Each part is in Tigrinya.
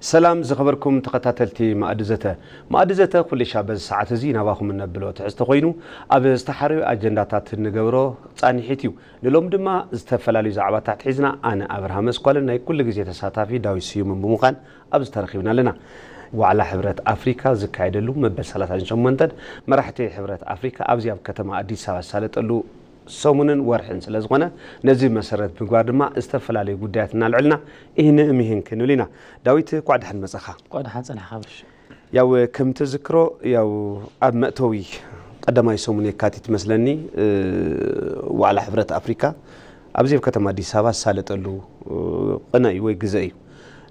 ሰላም ዝኸበርኩም ተኸታተልቲ ማእዲ ዘተ። ማእዲ ዘተ ኩልሻ በዚ ሰዓት እዚ ናባኹም እነብሎ ትሕዝቶ ኮይኑ፣ ኣብ ዝተሓረዩ ኣጀንዳታት እንገብሮ ጻኒሒት እዩ። ንሎም ድማ ዝተፈላለዩ ዛዕባታት ሒዝና ኣነ ኣብርሃም ኣስኳልን ናይ ኩሉ ግዜ ተሳታፊ ዳዊት ስዩምን ብምዃን ኣብዚ ተረኺብና ኣለና። ዋዕላ ሕብረት ኣፍሪካ ዝካየደሉ መበል ሰላሳን ሸሞንተን መራሕቲ ሕብረት ኣፍሪካ ኣብዚ ኣብ ከተማ ኣዲስ ኣበባ ዝሳለጠሉ ሰሙንን ወርሕን ስለ ዝኾነ፣ ነዚ መሰረት ምግባር ድማ ዝተፈላለዩ ጉዳያት እናልዕልና ይህን እምሂን ክንብል ኢና። ዳዊት፣ ኳዕ ደሓን መጻኻ። ኳዕ ደሓን ጸናሕካ ብርሽ። ያው ከም ትዝክሮ፣ ያው ኣብ መእተዊ ቀዳማይ ሰሙን የካቲት መስለኒ፣ እ፣ ዋዕላ ሕብረት ኣፍሪካ ኣብዚ ኣብ ከተማ ኣዲስ ኣበባ ዝሳለጠሉ፣ እ፣ ቅነ እዩ ወይ ግዘ እዩ።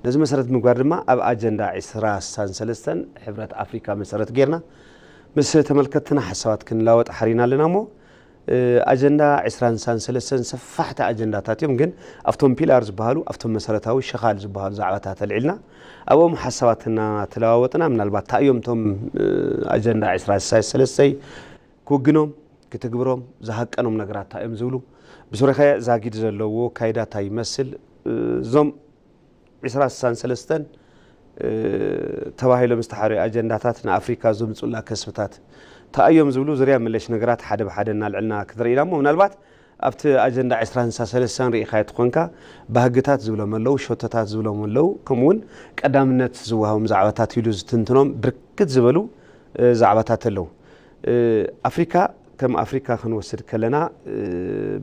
ነዚ መሰረት ምግባር ድማ ኣብ ኣጀንዳ ዕስራ ስሳን ሰለስተን ሕብረት ኣፍሪካ መሰረት ጌርና ምስ ተመልከትና ሓሳባት ክንላወጥ ሓሪና ኣለና እሞ፣ እ፣ ኣጀንዳ ዕስራን ስሳን ሰለስተን ሰፋሕቲ ኣጀንዳታት እዮም፣ ግን ኣብቶም ፒላር ዝበሃሉ፣ ኣብቶም መሰረታዊ ሸኻል ዝበሃሉ ዛዕባታት ኣልዒልና፣ ኣብኦም ሓሳባት እናተለዋወጥና፣ ምናልባት እንታይ እዮም እቶም፣ እ፣ ኣጀንዳ ዕስራ ስሳን ሰለስተን ክውግኖም፣ ክትግብሮም ዝሃቀኖም ነገራት እንታይ እዮም ዝብሉ፣ ብሱረኸ ዛጊድ ዘለዎ ካይዳ እንታይ ይመስል፣ እ፣ እዞም ዕስራ ስሳን ሰለስተን፣ እ፣ ተባሂሎም ዝተሓረዩ ኣጀንዳታት ንኣፍሪካ ዘምፁላ ከስብታት እንታይ እዮም ዝብሉ ዙርያ መለሽ ነገራት ሓደ ብሓደ እናልዕልና ክትርኢና እሞ፣ ምናልባት ኣብቲ ኣጀንዳ ዕስራ ስሳ ሰለስተን ርኢኻዮ ትኾንካ፣ ባህግታት ዝብሎም ኣለዉ፣ ሸቶታት ዝብሎም ኣለዉ፣ ከምኡ እውን ቀዳምነት ዝወሃቦም ዛዕባታት ኢሉ ዝትንትኖም ብርክት ዝበሉ፣ እ፣ ዛዕባታት ኣለዉ። እ፣ ኣፍሪካ ከም ኣፍሪካ ክንወስድ ከለና፣ እ፣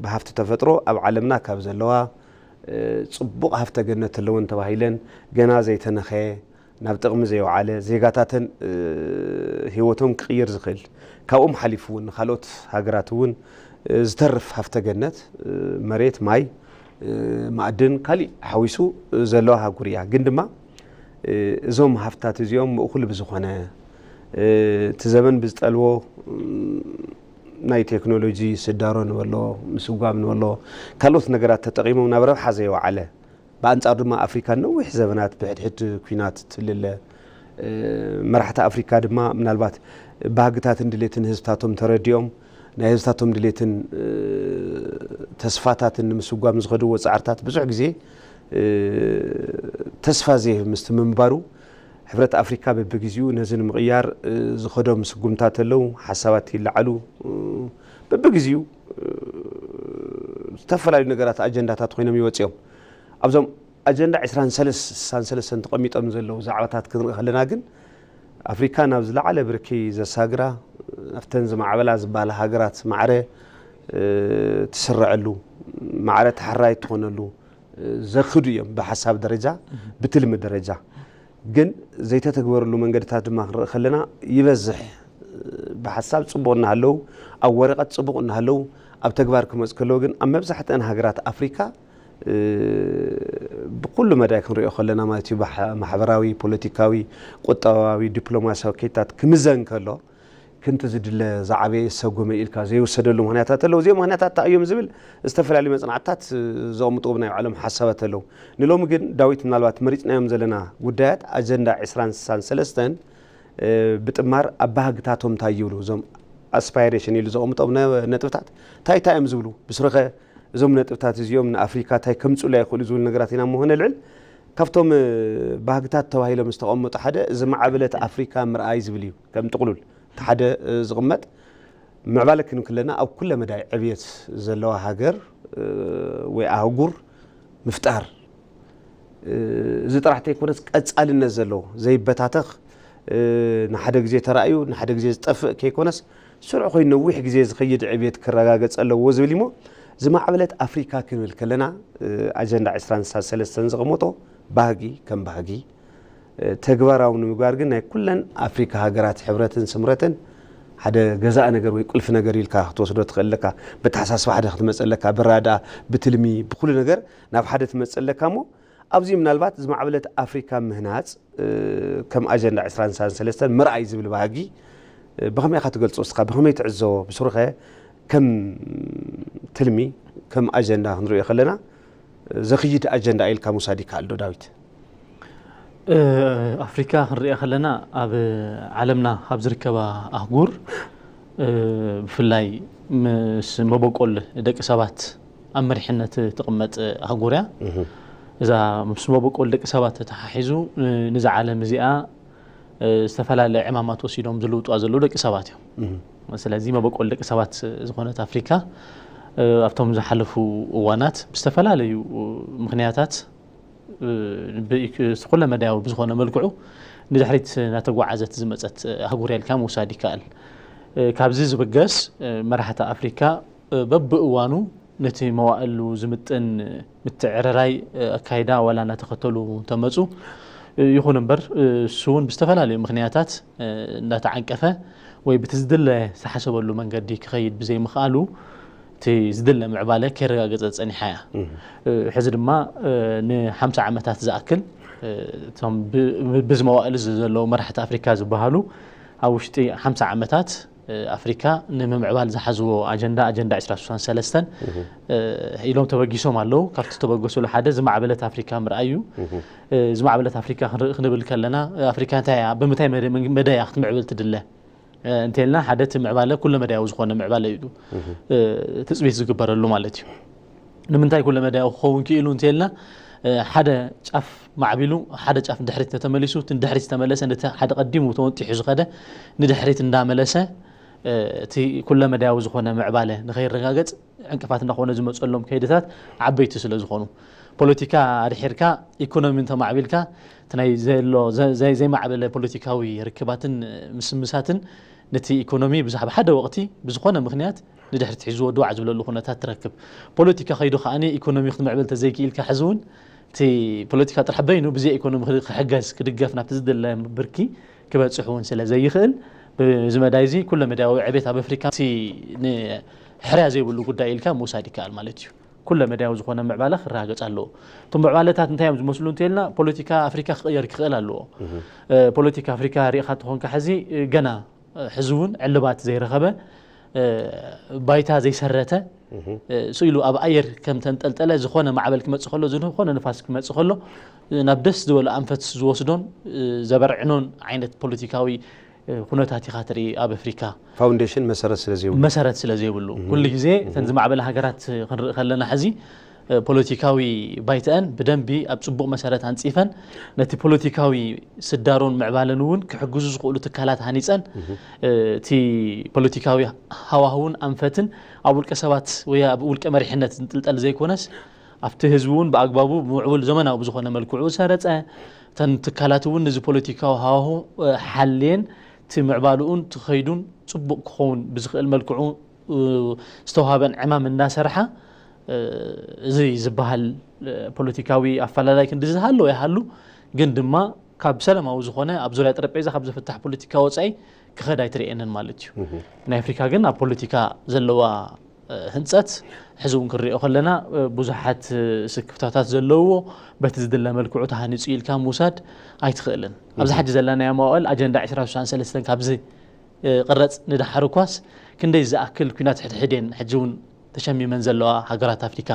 ብሃፍቲ ተፈጥሮ ኣብ ዓለምና ካብ ዘለዋ፣ እ፣ ጽቡቕ ሃፍተ ገነት ኣለወን ተባሂለን ገና ዘይተነኸየ፣ ናብ ጥቕሚ ዘይወዓለ፣ ዜጋታተን፣ እ፣ ህይወቶም ክቕይር ዝኽእል፣ ካብኦም ሓሊፉ እውን ንኻልኦት ሃገራት እውን፣ እ፣ ዝተርፍ ሃፍተ ገነት፣ እ፣ መሬት፣ ማይ፣ እ፣ ማዕድን፣ ካሊእ ሓዊሱ፣ እ፣ ዘለዋ ሃጉር እያ። ግን ድማ፣ እ፣ እዞም ሃፍታት እዚኦም ምእኩል ብዝኾነ፣ እ፣ እቲ ዘመን ብዝጠልቦ፣ እ፣ ናይ ቴክኖሎጂ ስዳሮ ንበሎ፣ ምስጓም ንበሎ፣ ካልኦት ነገራት ተጠቒሞም ናብ ረብሓ ዘይወዓለ፣ ብኣንጻሩ ድማ ኣፍሪካ ነዊሕ ዘበናት ብሕድሕድ ኲናት ትልለ፣ እ፣ መራሕቲ ኣፍሪካ ድማ ምናልባት ባህግታትን ድሌትን ህዝብታቶም ተረዲኦም፣ ናይ ህዝብታቶም ድሌትን፣ እ፣ ተስፋታትን ንምስጓም ዝኸድዎ ጻዕርታት ብዙሕ ግዜ፣ እ፣ ተስፋ ዘይህብ ምስቲ ምንባሩ፣ ሕብረት ኣፍሪካ በብግዜኡ ነዚ ንምቕያር፣ እ፣ ዝኸዶም ስጉምታት ኣለዉ፣ ሓሳባት ይለዓሉ፣ እ፣ በብግዜኡ፣ እ፣ ዝተፈላለዩ ነገራት ኣጀንዳታት ኮይኖም ይወፅኦም። ኣብዞም ኣጀንዳ ዕስራን ሰለስተን ተቐሚጦም ዘለዉ ዛዕባታት ክንርኢ ከለና ግን፣ ኣፍሪካ ናብ ዝለዓለ ብርኪ ዘሳግራ፣ ኣብተን ዝማዕበላ ዝበሃላ ሃገራት ማዕረ፣ እ፣ ትስረዐሉ፣ ማዕረ ተሓራይ ትኾነሉ፣ እ፣ ዘኽዱ እዮም ብሓሳብ ደረጃ፣ ብትልሚ ደረጃ። ግን ዘይተተግበረሉ መንገድታት ድማ ክንርኢ ከለና ይበዝሕ። ብሓሳብ ጽቡቕ እናሃለዉ፣ ኣብ ወረቐት ጽቡቕ እናሃለዉ፣ ኣብ ተግባር ክመጽእ ከለዉ ግን ኣብ መብዛሕትአን ሃገራት ኣፍሪካ፣ እ፣ ብኩሉ መዳይ ክንሪኦ ከለና ማለት እዩ፣ ብሓ-፣ ማሕበራዊ፣ ፖለቲካዊ፣ ቁጠባዊ፣ ዲፕሎማሲያዊ ከይታት ክምዘን ከሎ፣ ክንቲ ዝድለ ዝዓበየ ሰጎመ ኢልካ ዘይወሰደሉ ምኽንያታት ኣለዉ። እዚኦም ምኽንያታት እንታይ እዮም ዝብል ዝተፈላለዩ መጽናዕትታት፣ እ፣ ዘቐምጡ ናይ ባዕሎም ሓሳባት ኣለዉ። ንሎሚ ግን ዳዊት ምናልባት መሪጽናዮም ዘለና ጉዳያት ኣጀንዳ ዕስራን ስሳን ሰለስተን፣ እ፣ ብጥማር ኣባህግታቶም እንታይ ይብሉ፣ እዞም ኣስፓይሬሽን ኢሉ ዘቐምጦም ነ-፣ ነጥብታት እንታይ እንታይ እዮም ዝብሉ፣ ብስሩኸ እዞም ነጥብታት እዚኦም ንኣፍሪካ እንታይ ከምፅኡላ ይኽእሉ ዝብሉ ነገራት ኢና እሞ ነልዕል። ካብቶም፣ እ፣ ባህግታት ተባሂሎም ዝተቐመጡ ሓደ ዝማዕበለት ኣፍሪካ ምርኣይ ዝብል እዩ። ከም ጥቕሉል እቲ ሓደ፣ እ፣ ዝቕመጥ ምዕባለ ክንብል ከለና ኣብ ኩለ መዳይ ዕብየት ዘለዋ ሃገር፣ እ፣ ወይ ኣህጉር ምፍጣር፣ እ፣ እዚ ጥራሕ ተይኮነስ ቀጻልነት ዘለዎ ዘይበታተኽ፣ እ፣ ንሓደ ግዜ ተራእዩ ንሓደ ግዜ ዝጠፍእ ከይኮነስ ስሩዕ ኮይኑ ነዊሕ ግዜ ዝኸይድ ዕብየት ክረጋገጽ ኣለዎ ዝብል እዩሞ፣ ዝማዕበለት ኣፍሪካ ክንብል ከለና፣ እ፣ ኣጀንዳ ዕስራን ሰለስተን ዘቐመጦ ባህጊ ከም ባህጊ፣ እ፣ ተግባራዊ ንምግባር ግን ናይ ኩለን ኣፍሪካ ሃገራት ሕብረትን ስምረትን ሓደ ገዛእ ነገር ወይ ቁልፊ ነገር ኢልካ ክትወስዶ ትኽእል ኣለካ። በተሓሳስባ ሓደ ክትመጽእ ኣለካ፣ ብራዳ፣ ብትልሚ፣ ብኩሉ ነገር ናብ ሓደ ትመጽእ ኣለካ እሞ፣ ኣብዚ ምናልባት ዝማዕበለት ኣፍሪካ ምህናጽ፣ እ፣ ከም ኣጀንዳ ዕስራን ሰለስተን ምርኣይ ዝብል ባህጊ፣ እ፣ ብኸመይ ኢኻ ትገልጾ እስኻ? ብኸመይ ትዕዘቦ? ብስሩኸ ከም ትልሚ፣ ከም ኣጀንዳ ክንሪኦ ከለና፣ እ፣ ዘኽይድ ኣጀንዳ ኢልካ ምውሳድ ይከኣል ዶ ዳዊት? እ፣ ኣፍሪካ ክንሪኦ ከለና ኣብ ዓለምና ካብ ዝርከባ ኣህጉር፣ እ፣ ብፍላይ ምስ መበቆል ደቂ ሰባት ኣብ መሪሕነት ትቕመጥ ኣህጉር እያ። እህ። እዛ ምስ መበቆል ደቂ ሰባት ተተሓሒዙ፣ እ፣ ንዛ ዓለም እዚኣ፣ እ፣ ዝተፈላለየ ዕማማት ወሲዶም ዝልውጡዋ ዘለዉ ደቂ ሰባት እዮም። እም። ስለዚ መበቆል ደቂ ሰባት ዝኾነት ኣፍሪካ፣ እ፣ ኣብቶም ዝሓለፉ እዋናት ብዝተፈላለዩ ምኽንያታት፣ እ፣ ብኢክ-፣ ኩለ መዳያዊ ብዝኾነ መልክዑ ንድሕሪት እናተጓዓዘት ዝመፀት ኣህጉር ኢልካ ምውሳድ ይከኣል። እ፣ ካብዚ ዝብገስ፣ እ፣ መራሕቲ ኣፍሪካ፣ እ፣ በብእዋኑ ነቲ መዋእሉ ዝምጥን ምትዕርራይ፣ እ፣ ኣካይዳ ዋላ እናተኸተሉ እንተመፁ፣ እ፣ ይኹን እምበር፣ እ፣ እሱ እውን ብዝተፈላለዩ ምኽንያታት፣ እ፣ እንዳተዓንቀፈ ወይ ብቲ ዝድለ ዝተሓሰበሉ መንገዲ ክኸይድ ብዘይምኽኣሉ፣ እቲ ዝድለ ምዕባለ ከይረጋገፀ ፀኒሓ እያ። እም። እ፣ ሕዚ ድማ፣ እ፣ ንሓምሳ ዓመታት ዝኣክል፣ እ፣ እቶም ብ-፣ ብ-፣ ብዚ መዋእል እዚ ዘለዉ መራሕቲ ኣፍሪካ ዝበሃሉ ኣብ ውሽጢ ሓምሳ ዓመታት፣ እ፣ ኣፍሪካ ንምምዕባል ዝሓዝዎ ኣጀንዳ፣ ኣጀንዳ ዕስራ ስሳን ሰለስተን፣ እም። እ፣ ኢሎም ተበጊሶም ኣለዉ። ካብቲ ዝተበገሱሉ ሓደ ዝማዕበለት ኣፍሪካ ምርኣይ እዩ። እም። እ፣ ዝማዕበለት ኣፍሪካ ክንርኢ ክንብል ከለና፣ እ፣ ኣፍሪካ እንታይ እያ፣ ብምንታይ መደ-፣ መደያ ክትምዕብል ትድለ? እ፣ እንተልና ሓደ እቲ ምዕባለ ኩለ መዳያዊ ዝኾነ ምዕባለ እዩ። እም። እ፣ ትጽቢት ዝግበረሉ ማለት እዩ። ንምንታይ ኩለ መዳያዊ ክኸውን ክኢሉ እንተልና፣ እ፣ ሓደ ጫፍ ማዕቢሉ፣ ሓደ ጫፍ ድሕሪት ተተመሊሱ፣ እቲ ድሕሪት ዝተመለሰ ነቲ ሓደ ቀዲሙ ተወንጢሑ ዝኸደ ንድሕሪት እንዳመለሰ፣ እ፣ እቲ ኩለ መዳያዊ ዝኾነ ምዕባለ ንኸይረጋገጽ ዕንቅፋት እንዳኾነ ዝመጸሎም ከይድታት ዓበይቲ ስለ ዝኾኑ፣ ፖለቲካ ኣድሒርካ ኢኮኖሚ እንተማዕቢልካ፣ እቲ ናይ ዘሎ ዘ-፣ ዘ-፣ ዘይማዕበለ ፖለቲካዊ ርክባትን ምስምሳትን ነቲ ኢኮኖሚ ብዛዕባ ሓደ ወቕቲ ብዝኾነ ምኽንያት ንድሕሪት ሒዝዎ ድዋዕ ዝብለሉ ኩነታት ትረክብ። ፖለቲካ ከይዱ ከኣ ኢኮኖሚ ክትምዕብል ተዘይክኢልካ፣ ሕዚ እውን እቲ ፖለቲካ ጥራሕ በይኑ ብዘይ ኢኮኖሚ ክሕገዝ፣ ክድገፍ፣ ናብቲ ዝድለ ብርኪ ክበጽሕ እውን ስለ ዘይኽእል፣ ብዚ መዳይ እዚ ኩለ መዳያዊ ዕቤት ኣብ ኣፍሪካ እቲ ንሕርያ ዘይብሉ ጉዳይ ኢልካ ምውሳድ ይከኣል ማለት እዩ። ኩለ መዳያዊ ዝኾነ ምዕባለ ክረጋገጽ ኣለዎ። እቶም ምዕባለታት እንታይ እዮም ዝመስሉ እንተልና፣ ፖለቲካ ኣፍሪካ ክቕየር ክኽእል ኣለዎ። እህ። እ፣ ፖለቲካ ኣፍሪካ ሪኢኻ ተኾንካ፣ ሕዚ፣ እ፣ ገና፣ እ፣ ሕዚ እውን ዕልባት ዘይረኸበ፣ እ፣ ባይታ ዘይሰረተ፣ እህ። እ፣ ስኢሉ ኣብ ኣየር ከም ተንጠልጠለ ዝኾነ ማዕበል ክመጽእ ከሎ፣ ዝኾነ ንፋስ ክመጽእ ከሎ፣ እ፣ ናብ ደስ ዝበሎ ኣንፈት ዝወስዶን፣ እ፣ ዘበርዕኖን ዓይነት ፖለቲካዊ፣ እ፣ ኩነታት ኢኻ ትርኢ ኣብ ኣፍሪካ። ፋውንዴሽን፣ መሰረት ስለ ዘይብሉ። መሰረት ስለ ዘይብሉ። እህ። ኩሉ ግዜ እተን እህ። ዝማዕበላ ሃገራት ክንርኢ ከለና፣ ሕዚ፣ እ፣ ፖለቲካዊ ባይተአን ብደንቢ ኣብ ጽቡቕ መሰረት ኣንጺፈን፣ ነቲ ፖለቲካዊ ስዳሮን ምዕባለን እውን ክሕግዙ ዝኽእሉ ትካላት ሃኒጸን፣ እህ። እ፣ እቲ ፖለቲካዊ ሃዋህውን ኣንፈትን ኣብ ውልቀ ሰባት ወይ ኣብ ውልቀ መሪሕነት ዝንጥልጠል ዘይኮነስ፣ ኣብቲ ህዝቢ እውን ብኣግባቡ ብምዕቡል ዘመናዊ ብዝኾነ መልክዑ ዝሰረጸ፣ እተን ትካላት እውን ነዚ ፖለቲካዊ ሃዋሁ፣ እ፣ ሓልየን፣ እቲ ምዕባልኡን እቲ ኸይዱን ጽቡቕ ክኸውን ብዝኽእል መልክዑ፣ እ፣ ዝተውሃበን ዕማም እናሰርሓ፣ እ፣ እዚ ዝበሃል፣ እ፣ ፖለቲካዊ ኣፈላላይ ክንዲ ዝሃለወ ይሃሉ፣ ግን ድማ ካብ ሰላማዊ ዝኾነ ኣብ ዙርያ ጠረጴዛ ካብ ዝፍታሕ ፖለቲካ ወጻኢ ክኸድ ኣይትርእየንን ማለት እዩ። እህ። ናይ ኣፍሪካ ግን ኣብ ፖለቲካ ዘለዋ፣ እ፣ ህንጸት ሕዚ እውን ክንሪኦ ከለና፣ እ፣ ብዙሓት፣ እ፣ ስክፍታታት ዘለውዎ፣ በቲ ዝድለ መልክዑ ተሃኒጹ ኢልካ ምውሳድ ኣይትኽእልን። ኣብዚ እህ። ሕጂ ዘለናዮ መዋእል ኣጀንዳ ዕስራ ስሳን ሰለስተን ካብዚ፣ እ፣ ቅረጽ ንደሓር እኳስ፣ ክንደይ ዝኣክል ኲናት ሕድሕድ እየን ሕጂ እውን ተሸሚመን ዘለዋ ሃገራት ኣፍሪካ?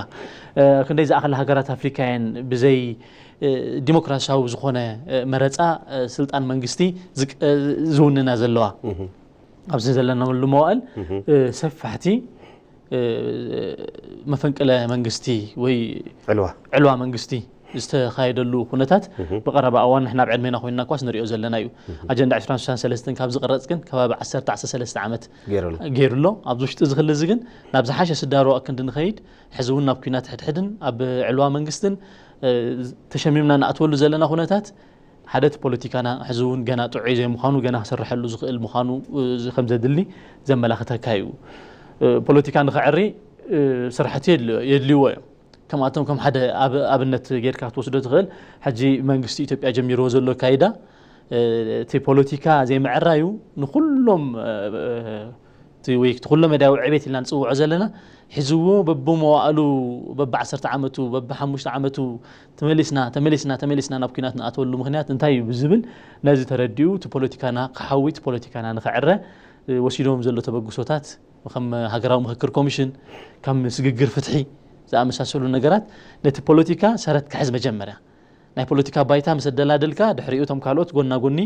እ፣ ክንደይ ዝኣክል ሃገራት ኣፍሪካ እየን ብዘይ፣ እ፣ ዲሞክራሲያዊ ዝኾነ፣ እ፣ መረጻ፣ እ፣ ስልጣን መንግስቲ ዝቅ-፣ እ፣ ዝውንና ዘለዋ? እህ። ኣብዚ ዘለናሉ መዋእል፣ እህ። እ፣ ሰፋሕቲ፣ እ፣ መፈንቅለ መንግስቲ ወይ ዕልዋ። ዕልዋ መንግስቲ ዝተኻየደሉ ኩነታት እህ። ብቐረባ እዋን ንሕና ኣብ ዕድሜና ኮይንና እኳስ ንሪኦ ዘለና እዩ። እህ። ኣጀንዳ ዕስራን ስሳን ሰለስተን ካብ ዝቕረጽ ግን ከባቢ ዓሰርተ፣ ዓሰርተ ሰለስተ ዓመት ገይሩ ኣሎ። ገይሩ ኣሎ። ኣብዚ ውሽጢ እዚ ክሊ እዚ ግን ናብ ዝሓሸ ስዳሮ ኣክንዲ ንኸይድ፣ ሕዚ እውን ናብ ኲናት ሕድሕድን ኣብ ዕልዋ መንግስትን፣ እ፣ ተሸሚምና ንኣትወሉ ዘለና ኩነታት፣ ሓደ እቲ ፖለቲካና ሕዚ እውን ገና ጥዑይ ዘይምዃኑ፣ ገና ክስርሐሉ ዝኽእል ምዃኑ፣ እ፣ ከም ዘድሊ ዘመላኽተካ እዩ። እ፣ ፖለቲካ ንኸዕሪ፣ እ፣ ስራሕቲ የድልዮ-፣ የድልይዎ እዮም። ከምኣቶም ከም ሓደ ኣብ-፣ ኣብነት ጌርካ ክትወስዶ ትኽእል፣ ሕጂ መንግስቲ ኢትዮጵያ ጀሚርዎ ዘሎ ኣካይዳ፣ እ፣ እቲ ፖለቲካ ዘይምዕራዩ ንኹሎም፣ እ፣ እ፣ እቲ ወይ እቲ ኩለ መዳያዊ ዕቤት ኢልና ንጽውዖ ዘለና፣ ሒዝዎ በብመዋእሉ፣ በብዓሰርተ ዓመቱ፣ በብሓሙሽተ ዓመቱ ተመሊስና፣ ተመሊስና፣ ተመሊስና ናብ ኲናት ንኣትወሉ ምኽንያት እንታይ እዩ ብዝብል፣ ነዚ ተረዲኡ እቲ ፖለቲካና ክሓዊ፣ እቲ ፖለቲካና ንኸዕረ፣ እ፣ ወሲዶም ዘሎ ተበግሶታት፣ ከም ሃገራዊ ምኽክር ኮሚሽን፣ ከም ስግግር ፍትሒ ዝኣመሳሰሉ ነገራት ነቲ ፖለቲካ ሰረት ክሕዝ መጀመርያ። ናይ ፖለቲካ ባይታ ምስ ኣደላደልካ፣ ድሕሪኡ እቶም ካልኦት ጎና ጎኒ፣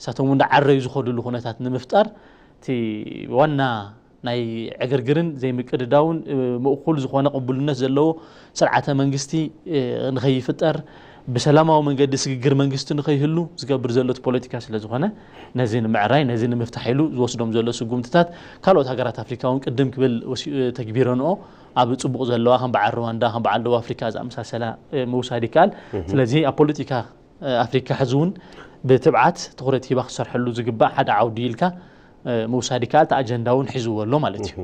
ንሳቶም እውን ዳዓረዩ ዝኸዱሉ ኩነታት ንምፍጣር፣ እቲ ዋና ናይ ዕግርግርን ዘይምቅድዳውን ምእኩል ዝኾነ ቅቡልነት ዘለዎ ስርዓተ መንግስቲ ንኸይፍጠር፣ ብሰላማዊ መንገዲ ስግግር መንግስቲ ንኸይህሉ ዝገብር ዘሎ እቲ ፖለቲካ ስለ ዝኾነ፣ ነዚ ንምዕራይ፣ ነዚ ንምፍታሕ ኢሉ ዝወስዶም ዘሎ ስጉምትታት ካልኦት ሃገራት ኣፍሪካ እውን ቅድም ክብል ተግቢረንኦ ኣብ ፅቡቕ ዘለዋ ከም በዓል ሩዋንዳ፣ ከም በዓል ደቡብ ኣፍሪካ ዝኣመሳሰላ ምውሳድ ይከኣል። ስለዚ ኣብ ፖለቲካ ኣፍሪካ ሕዚ እውን ብትብዓት ትኹረት ሂባ ክሰርሐሉ ዝግባእ ሓደ ዓውዲ ኢልካ ምውሳድ ይከኣል። እቲ ኣጀንዳ እውን ሒዝዎ ኣሎ ማለት እዩ።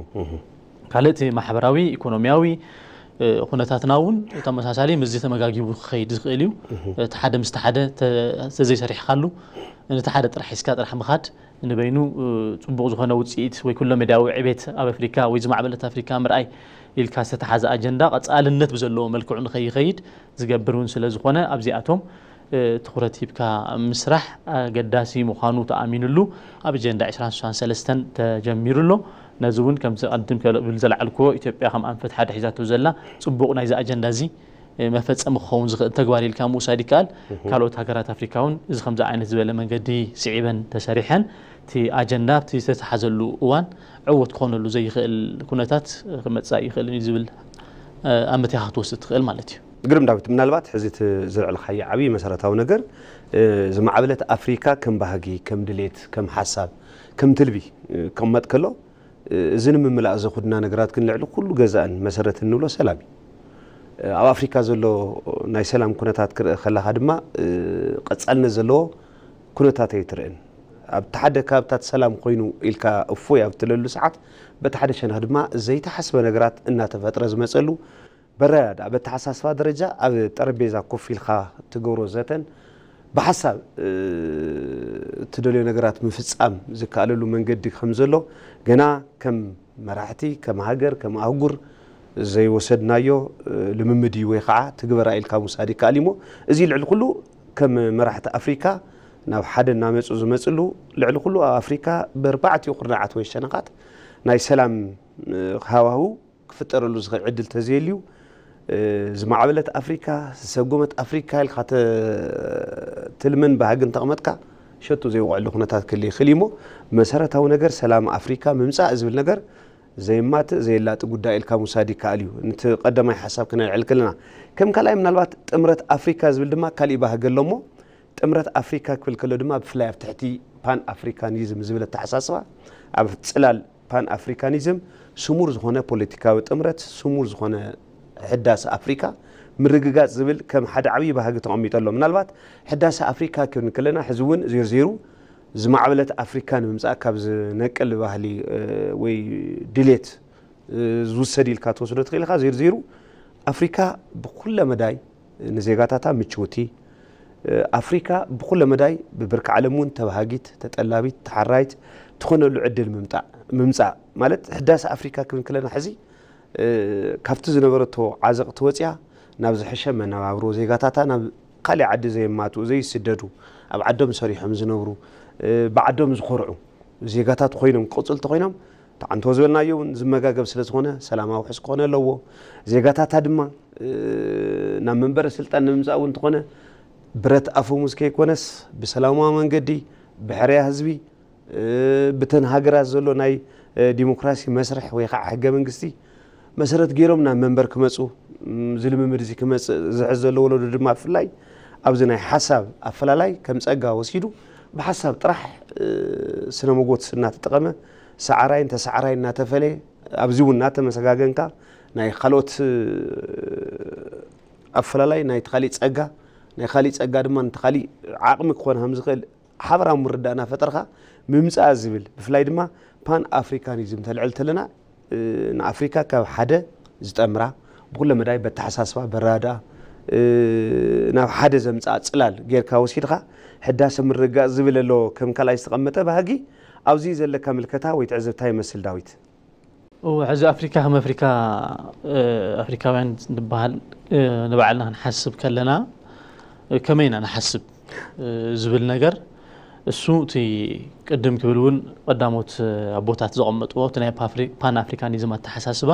ካልእ እቲ ማሕበራዊ ኢኮኖሚያዊ ኩነታትና እውን ተመሳሳሊ ምስዚ ተመጋጊቡ ክኸይድ ዝኽእል እዩ። እቲ ሓደ ምስቲ ሓደ ተዘይሰሪሕካሉ ነቲ ሓደ ጥራሕ ሒዝካ ጥራሕ ምኻድ ንበይኑ ፅቡቕ ዝኾነ ውፅኢት ወይ ኩለ መዳያዊ ዕቤት ኣብ ኣፍሪካ ወይ ዝማዕበለት ኣፍሪካ ምርኣይ ኢልካ ዝተተሓዘ ኣጀንዳ ቀፃልነት ብዘለዎ መልክዑ ንኸይኸይድ ዝገብር እውን ስለ ዝኾነ ኣብዚኣቶም ትኹረት ሂብካ ምስራሕ ኣገዳሲ ምዃኑ ተኣሚኑሉ ኣብ ኣጀንዳ ዕስራን ስሳን ሰለስተን ተጀሚሩ ኣሎ። ነዚ እውን ከምዚ ቀድም ክብል ዘልዓልክዎ ኢትዮጵያ ከም ኣንፈት ሓደ ሒዛቶ ዘላ ፅቡቕ ናይዚ ኣጀንዳ እዚ መፈፀሚ ክኸውን ዝኽእል ተግባር ኢልካ ምውሳድ ይከኣል። ካልኦት ሃገራት ኣፍሪካ እውን እዚ ከምዚ ዓይነት ዝበለ መንገዲ ስዒበን ተሰሪሐን እቲ ኣጀንዳ ኣብቲ ዝተተሓዘሉ እዋን ዕወት ክኾነሉ ዘይኽእል ኩነታት ክመፅእ ይኽእል እዩ ዝብል ኣመቲኻ ክትወስድ ትኽእል ማለት እዩ። ግርም ዳዊት፣ ምናልባት ሕዚ እቲ ዘልዕልካዮ ዓብዪ መሰረታዊ ነገር ዝማዕበለት ኣፍሪካ ከም ባህጊ፣ ከም ድሌት፣ ከም ሓሳብ፣ ከም ትልቢ ክቕመጥ ከሎ እዚ ንምምላእ ዘኹድና ነገራት ግን ልዕሊ ኩሉ ገዛእን መሰረትን ንብሎ ሰላም እዩ። ኣብ ኣፍሪካ ዘሎ ናይ ሰላም ኩነታት ክርእ ከለካ ድማ ቀፃልነት ዘለዎ ኩነታት ኣይትርእን። ኣብቲ ሓደ ከባብታት ሰላም ኮይኑ ኢልካ እፎይ ኣብ ትለሉ ሰዓት በቲ ሓደ ሸነኽ ድማ ዘይተሓስበ ነገራት እናተፈጥረ ዝመፀሉ በረዳዳ በተሓሳስባ ደረጃ ኣብ ጠረጴዛ ኮፍ ኢልካ ትገብሮ ዘተን ብሓሳብ እትደልዮ ነገራት ምፍፃም ዝከኣለሉ መንገዲ ከም ዘሎ ገና ከም መራሕቲ ከም ሃገር ከም ኣህጉር ዘይወሰድናዮ ልምምድ እዩ ወይ ከዓ ትግበራ ኢልካ ምውሳድ ይከኣል እሞ እዚ ልዕሊ ኩሉ ከም መራሕቲ ኣፍሪካ ናብ ሓደ እናመፁ ዝመፅሉ ልዕሊ ኩሉ ኣብ ኣፍሪካ ብኣርባዕቲኡ ኩርናዓት ወይ ሸነኻት ናይ ሰላም ሃዋህው ክፍጠረሉ ዝኽእል ዕድል ተዘየልዩ ዝማዕበለት ኣፍሪካ ዝሰጎመት ኣፍሪካ ኢልካ ትልምን ባህግን ተቕመጥካ ሸቱ ዘይውዕሉ ኩነታት ክል ይኽእል እሞ መሰረታዊ ነገር ሰላም ኣፍሪካ ምምፃእ ዝብል ነገር ዘይማትእ ዘየላጢ ጉዳይ ኢልካ ምውሳድ ይከኣል እዩ። ነቲ ቀዳማይ ሓሳብ ክነልዕል ከለና ከም ካልኣይ ምናልባት ጥምረት ኣፍሪካ ዝብል ድማ ካሊእ ባህጊ ኣሎ እሞ ጥምረት ኣፍሪካ ክብል ከሎ ድማ ብፍላይ ኣብ ትሕቲ ፓን ኣፍሪካኒዝም ዝብል ኣተሓሳስባ ኣብ ፅላል ፓን ኣፍሪካኒዝም ስሙር ዝኾነ ፖለቲካዊ ጥምረት ስሙር ዝኾነ ሕዳሰ ኣፍሪካ ምርግጋፅ ዝብል ከም ሓደ ዓብዪ ባህጊ ተቐሚጡ ኣሎ። ምናልባት ሕዳሰ ኣፍሪካ ክብል ከለና ሕዚ እውን ዚርዚሩ ዝማዕበለት ኣፍሪካ ንምምፃእ ካብ ዝነቅል ባህሊ ወይ ድሌት ዝውሰድ ኢልካ ትወስዶ ትኽእል ኢኻ። ዚርዚሩ ኣፍሪካ ብኩለ መዳይ ንዜጋታታ ምችውቲ ኣፍሪካ ብኩለ መዳይ ብብርኪ ዓለም እውን ተባሃጊት ተጠላቢት ተሓራይት ትኾነሉ ዕድል ምምፃእ ማለት ሕዳሰ ኣፍሪካ ክብል ከለና ሕዚ ካብቲ ዝነበረቶ ዓዘቕቲ ወፂኣ ናብ ዝሐሸ መነባብሮ ዜጋታታ ናብ ካሊእ ዓዲ ዘየማትኡ ዘይስደዱ ኣብ ዓዶም ሰሪሖም ዝነብሩ ብዓዶም ዝኾርዑ ዜጋታት ኮይኖም ክቕፅሉ ተኮይኖም ተዓንቶ ዝበልናዮ እውን ዝመጋገብ ስለ ዝኾነ ሰላማዊ ሕስ ክኾነ ኣለዎ። ዜጋታታ ድማ ናብ መንበረ ስልጣን ንምምፃእ እውን እንተኾነ ብረት ኣፈሙዝ ከይኮነስ ብሰላማዊ መንገዲ ብሕርያ ህዝቢ ብተን ሃገራት ዘሎ ናይ ዲሞክራሲ መስርሕ ወይ ከዓ ሕገ መንግስቲ መሰረት ገይሮም ናብ መንበር ክመፁ እዚ ልምምድ እዚ ክመፅእ ዝሕዝ ዘሎ ወለዶ ድማ ብፍላይ ኣብዚ ናይ ሓሳብ ኣፈላላይ ከም ፀጋ ወሲዱ ብሓሳብ ጥራሕ ስነ መጎት እናተጠቐመ ሰዓራይን ተሰዓራይን እናተፈለየ ኣብዚ እውን እናተመሰጋገንካ ናይ ካልኦት ኣፈላላይ ናይ ተኻሊእ ፀጋ ናይ ካሊእ ፀጋ ድማ ንተኻሊእ ዓቕሚ ክኾን ከም ዝኽእል ሓበራዊ ምርዳእ እናፈጠርካ ምምፃእ ዝብል ብፍላይ ድማ ፓን ኣፍሪካኒዝም ተልዕል ተለና ንኣፍሪካ ካብ ሓደ ዝጠምራ ብኩለ መዳይ በተሓሳስባ በራዳ ናብ ሓደ ዘምፅኣ ፅላል ጌርካ ወሲድካ ሕዳሰ ምርግጋፅ ዝብል ኣሎ ከም ካልኣይ ዝተቐመጠ ባህጊ ኣብዚ ዘለካ ምልከታ ወይ ትዕዝብታ ይመስል ዳዊት። እወ፣ ሕዚ ኣፍሪካ ከም ኣፍሪካ ኣፍሪካውያን ንበሃል ንባዕልና ክንሓስብ ከለና ከመይ ኢና ንሓስብ ዝብል ነገር እሱ እቲ ቅድም ክብል እውን ቀዳሞት ኣቦታት ዘቐመጥዎ እቲ ናይ ፓን ኣፍሪካኒዝም ኣተሓሳስባ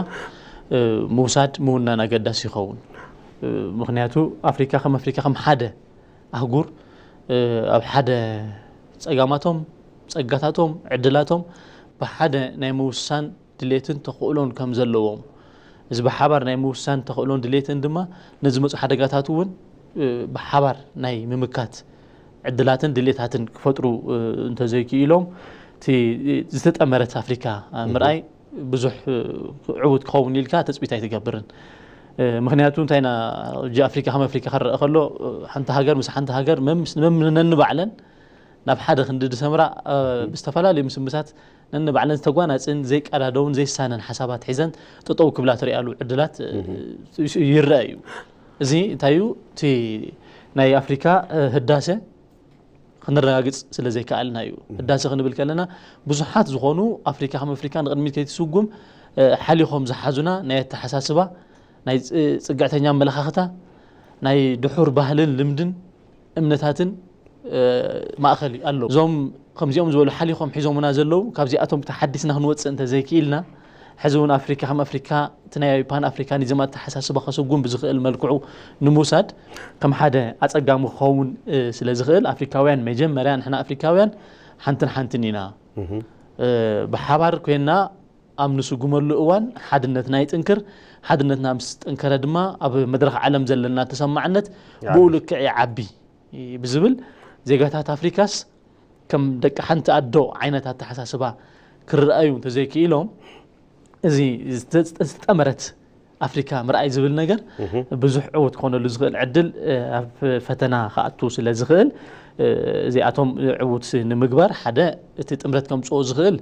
ምውሳድ ምውናን ኣገዳሲ ይኸውን። ምክንያቱ ኣፍሪካ ከም ኣፍሪካ ከም ሓደ ኣህጉር ኣብ ሓደ ፀጋማቶም ፀጋታቶም ዕድላቶም ብሓደ ናይ ምውሳን ድሌትን ተኽእሎን ከም ዘለዎም፣ እዚ ብሓባር ናይ ምውሳን ተኽእሎን ድሌትን ድማ ንዝመፁ ሓደጋታት እውን ብሓባር ናይ ምምካት ዕድላትን ድሌታትን ክፈጥሩ እንተዘይክኢሎም፣ እቲ ዝተጠመረት ኣፍሪካ ምርኣይ ብዙሕ ዕዉት ክኸውን ኢልካ ትፅቢት ኣይትገብርን። ምክንያቱ እንታይ ኢና፣ ሕጂ ኣፍሪካ ከም ኣፍሪካ ክረአ ከሎ፣ ሓንቲ ሃገር ምስ ሓንቲ ሃገር መምስ- መም- ነንባዕለን ናብ ሓደ ክንዲ ዝሰምራ ብዝተፈላለዩ ምስምሳት ነንባዕለን ዝተጓናፅን ዘይቀዳደውን ዘይሳነን ሓሳባት ሒዘን ጠጠው ክብላ ትሪኣሉ ዕድላት ይረአ እዩ። እዚ እንታይ እዩ? እቲ ናይ ኣፍሪካ ህዳሰ ክንረጋግፅ ስለ ዘይከኣልና እዩ። ህዳሰ ክንብል ከለና ብዙሓት ዝኾኑ ኣፍሪካ ከም ኣፍሪካ ንቕድሚት ከይትስጉም ሓሊኾም ዝሓዙና ናይ ኣተሓሳስባ፣ ናይ ፅግዕተኛ ኣመለኻኽታ፣ ናይ ድሑር ባህልን ልምድን እምነታትን ማእኸል ኣሎ። እዞም ከምዚኦም ዝበሉ ሓሊኾም ሒዞምና ዘለዉ፣ ካብዚኣቶም ተሓዲስና ክንወፅእ እንተዘይክኢልና፣ ሕዚ እውን ኣፍሪካ ከም ኣፍሪካ እቲ ናይ ፓን ኣፍሪካኒዝም ኣተሓሳስባ ከስጉም ብዝኽእል መልክዑ ንምውሳድ ከም ሓደ ኣፀጋሚ ክኸውን ስለ ዝኽእል፣ ኣፍሪካውያን መጀመርያ ንሕና ኣፍሪካውያን ሓንትን ሓንትን ኢና። ብሓባር ኮይና ኣብ ንስጉመሉ እዋን ሓድነትና ይጥንክር። ሓድነትና ምስ ጠንከረ ድማ ኣብ መድረኽ ዓለም ዘለና ተሰማዕነት ብኡ ልክዕ ይዓቢ ብዝብል፣ ዜጋታት ኣፍሪካስ ከም ደቂ ሓንቲ ኣዶ ዓይነት ኣተሓሳስባ ክረኣዩ እንተዘይክኢሎም፣ እዚ ዝተጠመረት ኣፍሪካ ምርኣይ ዝብል ነገር ብዙሕ ዕውት ክኾነሉ ዝኽእል ዕድል ኣብ ፈተና ክኣቱ ስለ ዝኽእል፣ እዚኣቶም ዕውት ንምግባር ሓደ እቲ ጥምረት ከምፅኦ ዝኽእል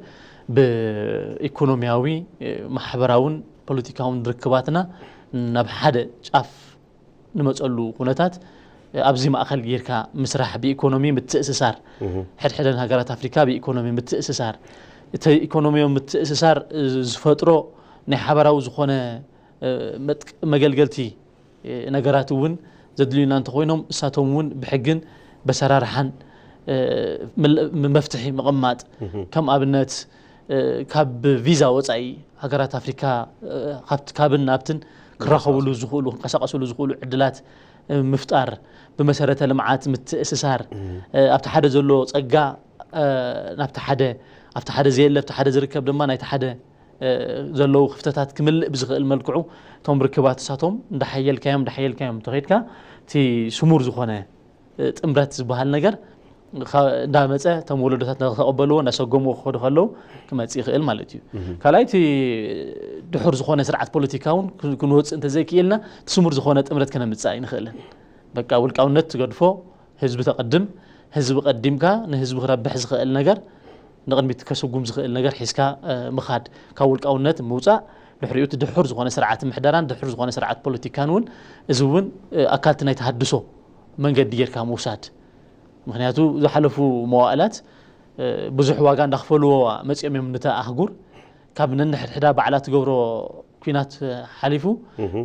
ብኢኮኖሚያዊ፣ ማሕበራውን ፖለቲካውን ርክባትና ናብ ሓደ ጫፍ ንመፀሉ ኩነታት ኣብዚ ማእኸል ጌርካ ምስራሕ፣ ብኢኮኖሚ ምትእስሳር፣ ሕድሕደን ሃገራት ኣፍሪካ ብኢኮኖሚ ምትእስሳር፣ እቲ ኢኮኖሚያዊ ምትእስሳር ዝፈጥሮ ናይ ሓበራዊ ዝኾነ መገልገልቲ ነገራት እውን ዘድልዩና እንተኾይኖም፣ እሳቶም እውን ብሕግን በሰራርሓን መፍትሒ ምቕማጥ፣ ከም ኣብነት ካብ ቪዛ ወፃኢ ሃገራት ኣፍሪካ ካብን ናብትን ክራኸብሉ ዝኽእሉ፣ ክንቀሳቀስሉ ዝኽእሉ ዕድላት ምፍጣር፣ ብመሰረተ ልምዓት ምትእስሳር፣ ኣብቲ ሓደ ዘሎ ፀጋ ናብቲ ሓደ፣ ኣብቲ ሓደ ዘየለ ኣብቲ ሓደ ዝርከብ ድማ ናይቲ ሓደ ዘለዉ ክፍተታት ክምልእ ብዝኽእል መልክዑ እቶም ርክባት እሳቶም እንዳሓየልካዮም እንዳሓየልካዮም እንተኸድካ፣ እቲ ስሙር ዝኾነ ጥምረት ዝበሃል ነገር እንዳመፀ እቶም ወለዶታት እንዳተቐበልዎ እንዳሰጎምዎ ክኸዱ ከለዉ ክመፅእ ይኽእል ማለት እዩ። ካልኣይ እቲ ድሑር ዝኾነ ስርዓት ፖለቲካ እውን ክንወፅእ እንተዘይክኢልና እቲ ስሙር ዝኾነ ጥምረት ከነምፅእ ኣይንኽእልን። በቃ ውልቃውነት ትገድፎ፣ ህዝቢ ተቐድም፣ ህዝቢ ቀዲምካ ንህዝቢ ክረብሕ ዝኽእል ነገር ንቕድሚት ከስጉም ዝኽእል ነገር ሒዝካ ምኻድ፣ ካብ ውልቃውነት ምውፃእ፣ ድሕሪኡ እቲ ድሑር ዝኾነ ስርዓት ምሕደራን ድሑር ዝኾነ ስርዓት ፖለቲካን እውን፣ እዚ እውን ኣካልቲ ናይ ተሃድሶ መንገዲ ጌርካ ምውሳድ። ምክንያቱ ዝሓለፉ መዋእላት ብዙሕ ዋጋ እንዳኽፈልዎ መፂኦም እዮም። ነታ ኣህጉር ካብ ነንሕድሕዳ ባዕላ ትገብሮ ኲናት ሓሊፉ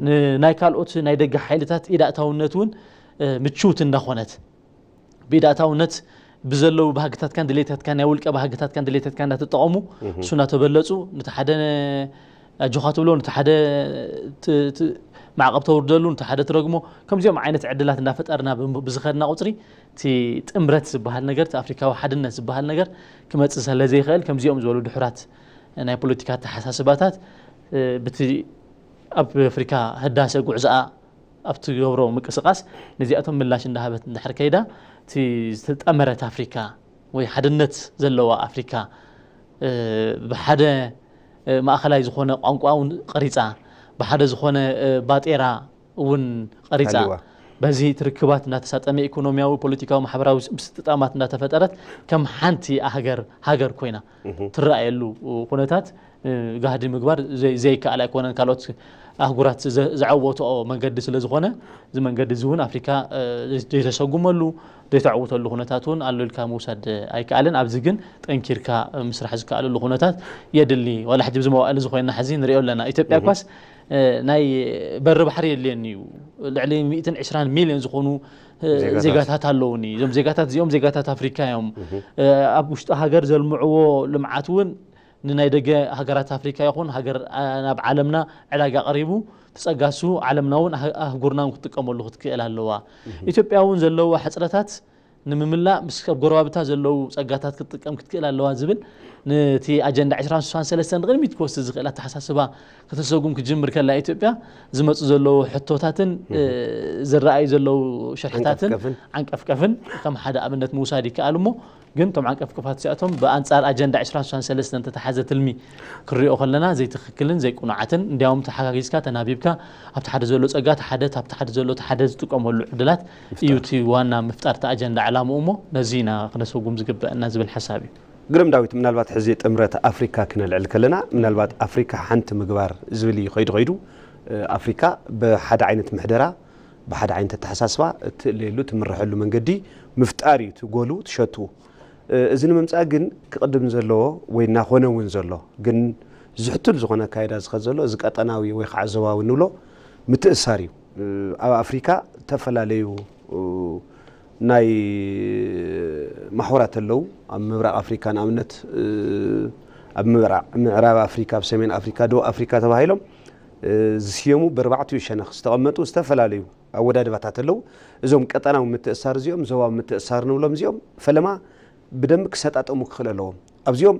ንናይ ካልኦት ናይ ደገ ሓይልታት ኢዳእታውነት እውን ምችውቲ እንዳኾነት፣ ብኢዳእታውነት ብዘለዉ ባህግታትካን ድሌታትካን ናይ ውልቀ ባህግታትካን ድሌታትካን እንዳተጠቐሙ እሱ እናተበለፁ ነቲ ሓደ ኣጆኻ ትብሎ፣ ነቲ ሓደ ማዕቐብ ተውርደሉ፣ ነቲ ሓደ ትረግሞ፣ ከምዚኦም ዓይነት ዕድላት እንዳፈጠርና ብዝኸድና ቁፅሪ እቲ ጥምረት ዝበሃል ነገር፣ እቲ ኣፍሪካዊ ሓድነት ዝበሃል ነገር ክመፅእ ስለ ዘይኽእል፣ ከምዚኦም ዝበሉ ድሑራት ናይ ፖለቲካ ኣተሓሳስባታት ብቲ ኣብ ኣፍሪካ ህዳሰ ጉዕዞኣ ኣብ ትገብሮ ምንቅስቃስ ነዚኣቶም ምላሽ እንዳሃበት እንድሕር ከይዳ፣ እቲ ዝተጠመረት ኣፍሪካ ወይ ሓድነት ዘለዋ ኣፍሪካ ብሓደ ማእኸላይ ዝኾነ ቋንቋ እውን ቀሪፃ፣ ብሓደ ዝኾነ ባጤራ እውን ቀሪፃ፣ በዚ ትርክባት እናተሳጠመ ኢኮኖሚያዊ፣ ፖለቲካዊ፣ ማሕበራዊ ምስጥጣማት እናተፈጠረት ከም ሓንቲ ሃገር ሃገር ኮይና ትረኣየሉ ኩነታት ጋህዲ ምግባር ዘይከኣል ኣይኮነን። ካልኦት ኣህጉራት ዘዐወትኦ መንገዲ ስለ ዝኾነ፣ እዚ መንገዲ እዚ እውን ኣፍሪካ ዘይተሰጉመሉ ዘይተዕውተሉ ኩነታት እውን ኣሎ ኢልካ ምውሳድ ኣይከኣልን። ኣብዚ ግን ጠንኪርካ ምስራሕ ዝከኣለሉ ኩነታት የድሊ። ዋላ ሕጂ ብዚ መዋእል እዚ ኮይና ሕዚ ንሪኦ ኣለና። ኢትዮጵያ ኳስ ናይ በሪ ባሕሪ የድልየኒ እዩ። ልዕሊ ሚእትን ዕስራን ሚልዮን ዝኾኑ ዜጋታት ኣለውኒ። እዞም ዜጋታት እዚኦም ዜጋታት ኣፍሪካ እዮም። ኣብ ውሽጢ ሃገር ዘልምዕዎ ልምዓት እውን ንናይ ደገ ሃገራት ኣፍሪካ ይኹን ሃገር ናብ ዓለምና ዕዳጋ ቀሪቡ ትፀጋሱ ዓለምና እውን ኣህጉርና እውን ክትጥቀመሉ ክትክእል ኣለዋ። ኢትዮጵያ እውን ዘለዋ ሕፅረታት ንምምላእ ምስ ኣብ ጎረባብታ ዘለዉ ጸጋታት ክትጥቀም ክትክእል ኣለዋ ዝብል ነቲ ኣጀንዳ ዕስራን ስሳን ሰለስተን ንቕድሚት ክወስድ ዝኽእል ኣተሓሳስባ ከተሰጉም ክጅምር ከላ ኢትዮጵያ ዝመጹ ዘለዉ ሕቶታትን ዝረኣዩ ዘለዉ ሽርሕታትን ዓንቀፍቀፍን ከም ሓደ ኣብነት ምውሳድ ይከኣል እሞ ግን እቶም ዓንቀፍቀፋት እዚኣቶም ብኣንጻር ኣጀንዳ ዕስራን ስሳን ሰለስተን እንተተሓዘ ትልሚ ክሪኦ ከለና ዘይትኽክልን ዘይቁኑዓትን እንዲያውም ተሓጋጊዝካ ተናቢብካ ኣብቲ ሓደ ዘሎ ጸጋ ተሓደ ኣብቲ ሓደ ዘሎ ተሓደ ዝጥቀመሉ ዕድላት እዩ እቲ ዋና ምፍጣር እቲ ኣጀንዳ ዕላምኡ እሞ ነዚ ኢና ክነሰጉም ዝግበአና ዝብል ሓሳብ እዩ። ግርም ዳዊት፣ ምናልባት ሕዚ ጥምረት ኣፍሪካ ክነልዕል ከለና ምናልባት ኣፍሪካ ሓንቲ ምግባር ዝብል እዩ ከይዱ ከይዱ ኣፍሪካ ብሓደ ዓይነት ምሕደራ ብሓደ ዓይነት ኣተሓሳስባ እትእለየሉ ትምርሐሉ መንገዲ ምፍጣር እዩ እቲ ጎሉ ትሸትኡ። እዚ ንምምፃእ ግን ክቕድም ዘለዎ ወይ እናኾነ እውን ዘሎ ግን ዝሕቱል ዝኾነ ኣካይዳ ዝኸድ ዘሎ እዚ ቀጠናዊ ወይ ከዓ ዞባዊ ንብሎ ምትእሳር እዩ። ኣብ ኣፍሪካ ዝተፈላለዩ ናይ ማሕበራት ኣለዉ። ኣብ ምብራቕ ኣፍሪካ ንኣብነት ኣብ ምብራቕ ምዕራብ ኣፍሪካ ኣብ ሰሜን ኣፍሪካ ደቡብ ኣፍሪካ ተባሂሎም ዝስየሙ ብርባዕቲኡ ሸነኽ ዝተቐመጡ ዝተፈላለዩ ኣወዳድባታት ኣለዉ። እዞም ቀጠናዊ ምትእሳር እዚኦም ዞባዊ ምትእሳር ንብሎም እዚኦም ፈለማ ብደንቢ ክሰጣጠሙ ክኽእል ኣለዎም። ኣብዚኦም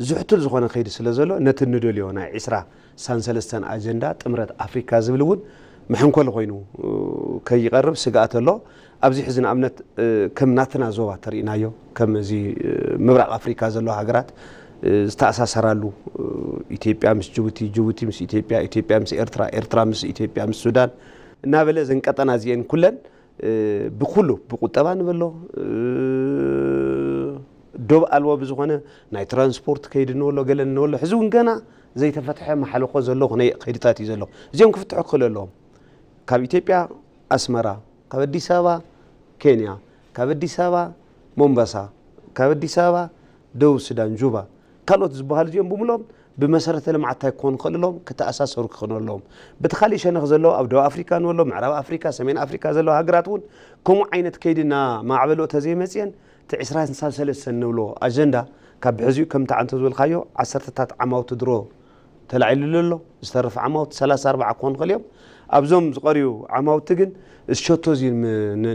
ዝሕቱል ዝኾነ ከይዲ ስለ ዘሎ ነቲ ንደልዮ ናይ ዒስራ ሳን ሰለስተን ኣጀንዳ ጥምረት ኣፍሪካ ዝብል እውን መሐንኮሊ ኮይኑ ከይቐርብ ስግኣት ኣሎ። ኣብዚ ሕዚ ንኣብነት ከም ናትና ዞባ ተርእናዮ ከም እዚ ምብራቕ ኣፍሪካ ዘለዋ ሃገራት ዝተኣሳሰራሉ ኢትዮጵያ ምስ ጅቡቲ፣ ጅቡቲ ምስ ኢትዮጵያ፣ ኢትዮጵያ ምስ ኤርትራ፣ ኤርትራ ምስ ኢትዮጵያ ምስ ሱዳን እናበለ እዘን ቀጠና እዚአን ኩለን ብኩሉ ብቁጠባ ንበሎ ዶብ ኣልቦ ብዝኾነ ናይ ትራንስፖርት ከይዲ ንበሎ ገለ ንበሎ ሕዚ እውን ገና ዘይተፈትሐ መሓለኾ ዘሎ ኩነ ከይድታት እዩ ዘሎ። እዚኦም ክፍትሑ ክኽእሉ ኣለዎም። ካብ ኢትዮጵያ ኣስመራ፣ ካብ ኣዲስ ኣበባ ኬንያ፣ ካብ ኣዲስ ኣበባ ሞምባሳ፣ ካብ ኣዲስ ኣበባ ደቡብ ሱዳን ጁባ፣ ካልኦት ዝበሃሉ እዚኦም ብምሎም ብመሰረተ ልምዓት እንታይ ክኾኑ ክኽእል ኣለዎም? ክተኣሳሰሩ ክኽእሉ ኣለዎም። በቲ ካሊእ ሸነኽ ዘለዉ ኣብ ደቡብ ኣፍሪካ ንበሎ፣ ምዕራብ ኣፍሪካ፣ ሰሜን ኣፍሪካ ዘለዋ ሃገራት እውን ከምኡ ዓይነት ከይዲ እናማዕበልኦ ተዘይመፅየን እቲ ዕስራን ሰለስተን ንብሎ ኣጀንዳ ካብ ብሕዚኡ ከምቲ ዓንተ ዝበልካዮ ዓሰርተታት ዓማውቲ ድሮ ተላዒሉሉ ኣሎ። ዝተረፈ ዓማውቲ ሰላሳ ኣርባዓ ክኾኑ ይኽእሉ እዮም። ኣብዞም ዝቐርዩ ዓማውቲ ግን እዚ ሸቶ እዚ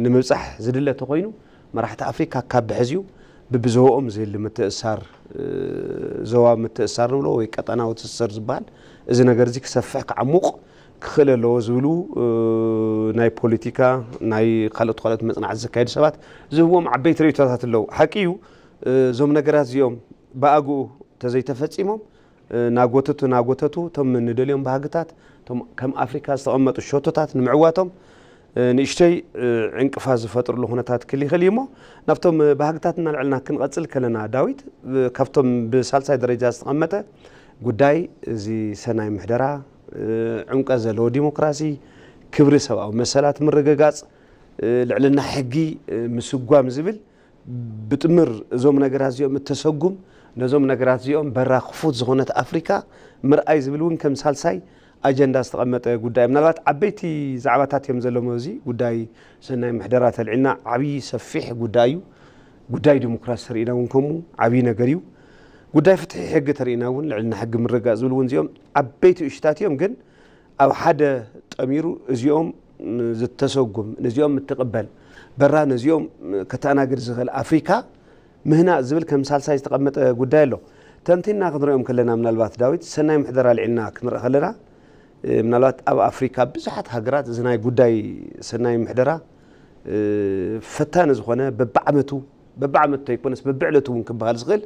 ንምብፃሕ ዝድለ ተኾይኑ መራሕቲ ኣፍሪካ ካብ ብሕዚኡ ብብዞባኦም ዝህሊ ምትእሳር ዞባዊ ምትእሳር ንብሎ ወይ ቀጠናዊ ትስስር ዝበሃል እዚ ነገር እዚ ክሰፍሕ ክዓሙቕ ክኽእል ኣለዎ ዝብሉ ናይ ፖለቲካ ናይ ካልኦት ካልኦት መፅናዕቲ ዘካየዱ ሰባት ዝህብዎም ዓበይቲ ርእይቶታት ኣለዉ። ሓቂ እዩ እዞም ነገራት እዚኦም ብኣግኡ ተዘይተፈፂሞም ናጎተቱ ናጎተቱ እቶም ንደልዮም ባህግታት እቶም ከም ኣፍሪካ ዝተቐመጡ ሸቶታት ንምዕዋቶም ንእሽተይ ዕንቅፋት ዝፈጥርሉ ኩነታት ክል ይኽእል እዩ እሞ ናብቶም ባህግታት እናልዕልና ክንቐፅል ከለና ዳዊት ካብቶም ብሳልሳይ ደረጃ ዝተቐመጠ ጉዳይ እዚ ሰናይ ምሕደራ ዕምቀት ዘለዎ ዲሞክራሲ ክብሪ ሰብኣዊ መሰላት ምርግጋፅ ልዕልና ሕጊ ምስጓም ዝብል ብጥምር እዞም ነገራት እዚኦም እተሰጉም ነዞም ነገራት እዚኦም በራ ክፉት ዝኾነት ኣፍሪካ ምርኣይ ዝብል እውን ከም ሳልሳይ ኣጀንዳ ዝተቐመጠ ጉዳይ ምናልባት ዓበይቲ ዛዕባታት እዮም ዘለሞ እዚ ጉዳይ ሰናይ ምሕደራ ተልዒልና ዓብዪ ሰፊሕ ጉዳይ እዩ። ጉዳይ ዲሞክራሲ ተርእና እውን ከምኡ ዓብዪ ነገር እዩ። ጉዳይ ፍትሒ ሕጊ ተርእና እውን ልዕልና ሕጊ ምርጋእ ዝብል እውን እዚኦም ዓበይቲ እሽታት እዮም ግን ኣብ ሓደ ጠሚሩ እዚኦም ዝተሰጉም ነዚኦም ምትቕበል በራ ነዚኦም ከተኣናግድ ዝኽእል ኣፍሪካ ምህናእ ዝብል ከም ሳልሳይ ዝተቐመጠ ጉዳይ ኣሎ። ተንቲና ክንሪኦም ከለና ምናልባት ዳዊት ሰናይ ምሕደራ ልዒልና ክንርኢ ከለና ምናልባት ኣብ ኣፍሪካ ብዙሓት ሃገራት እዚ ናይ ጉዳይ ሰናይ ምሕደራ ፈታኒ ዝኾነ በብዓመቱ በብዓመቱ ተይኮነስ በብዕለቱ እውን ክበሃል ዝኽእል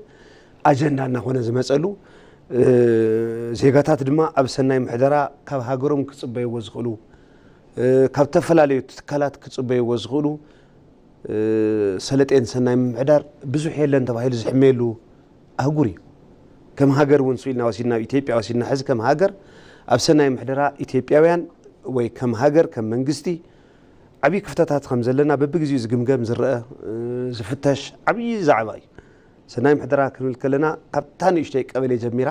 ኣጀንዳ እናኾነ ዝመፀሉ ዜጋታት ድማ ኣብ ሰናይ ምሕደራ ካብ ሃገሮም ክፅበይዎ ዝኽእሉ ካብ ዝተፈላለዩ ትካላት ክፅበይዎ ዝኽእሉ ሰለጤን ሰናይ ምምሕዳር ብዙሕ የለን ተባሂሉ ዝሕመየሉ ኣህጉር እዩ። ከም ሃገር እውን ስኢልና ወሲድና ኣብ ኢትዮጵያ ወሲድና ሕዚ ከም ሃገር ኣብ ሰናይ ምሕደራ ኢትዮጵያውያን ወይ ከም ሃገር ከም መንግስቲ ዓብዪ ክፍተታት ከም ዘለና በብግዜኡ ዝግምገም ዝረአ ዝፍተሽ ዓብዪ ዛዕባ እዩ። ሰናይ ምሕደራ ክንብል ከለና ካብታ ንእሽተይ ቀበሌ ጀሚራ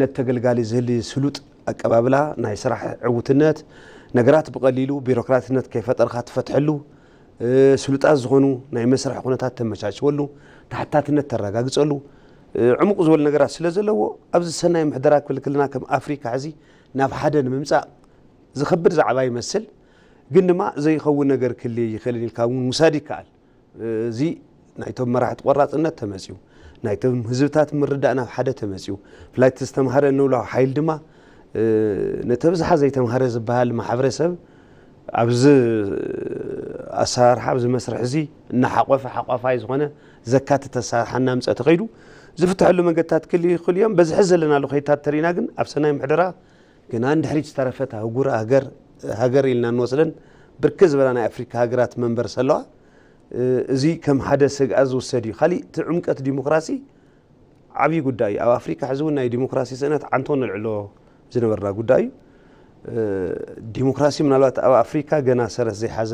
ነቲ ተገልጋሊ ዝህሊ ስሉጥ ኣቀባብላ ናይ ስራሕ ዕውትነት ነገራት ብቐሊሉ ቢሮክራትነት ከይፈጠርካ ትፈትሐሉ ስሉጣት ዝኾኑ ናይ መስርሒ ኩነታት ተመቻችወሉ ተሓታትነት ተረጋግፀሉ ዕሙቕ ዝበሉ ነገራት ስለ ዘለዎ ኣብዚ ሰናይ ምሕደራ ክብል ከለና ከም ኣፍሪካ ሕዚ ናብ ሓደ ንምምፃእ ዝኸብድ ዛዕባ ይመስል ግን ድማ ዘይኸውን ነገር ክልየ ይኽእልን ኢልካ እውን ምውሳድ ይከኣል። እዚ ናይቶም መራሕቲ ቆራፅነት ተመፅዩ፣ ናይቶም ህዝብታት ምርዳእ ናብ ሓደ ተመፅዩ፣ ብፍላይ እቲ ዝተምሃረ እንብሎ ሓይል ድማ ነቲ ብዝሓ ዘይተምሃረ ዝበሃል ማሕበረሰብ ኣብዚ ኣሰራርሓ፣ ኣብዚ መስርሕ እዚ እናሓቆፈ ሓቋፋይ ዝኾነ ዘካትት ኣሰራርሓ እናምፀ ተኸይዱ ዝፍትሐሉ መንገድታት ክልዩ ይኽእሉ እዮም። በዚ ሕዚ ዘለናሉ ከይታት ተሪና ግን ኣብ ሰናይ ምሕደራ ግና ንድሕሪት ዝተረፈት ኣህጉር ሃገር ሃገር ኢልና እንወስደን ብርክት ዝበላ ናይ ኣፍሪካ ሃገራት መንበር ሰለዋ እዚ ከም ሓደ ስግኣት ዝውሰድ እዩ። ካሊእ እቲ ዕምቀት ዲሞክራሲ ዓብዪ ጉዳይ እዩ። ኣብ ኣፍሪካ ሕዚ እውን ናይ ዲሞክራሲ ስእነት ዓንቶ ነልዕሎ ዝነበርና ጉዳይ እዩ። ዲሞክራሲ ምናልባት ኣብ ኣፍሪካ ገና ሰረት ዘይሓዘ፣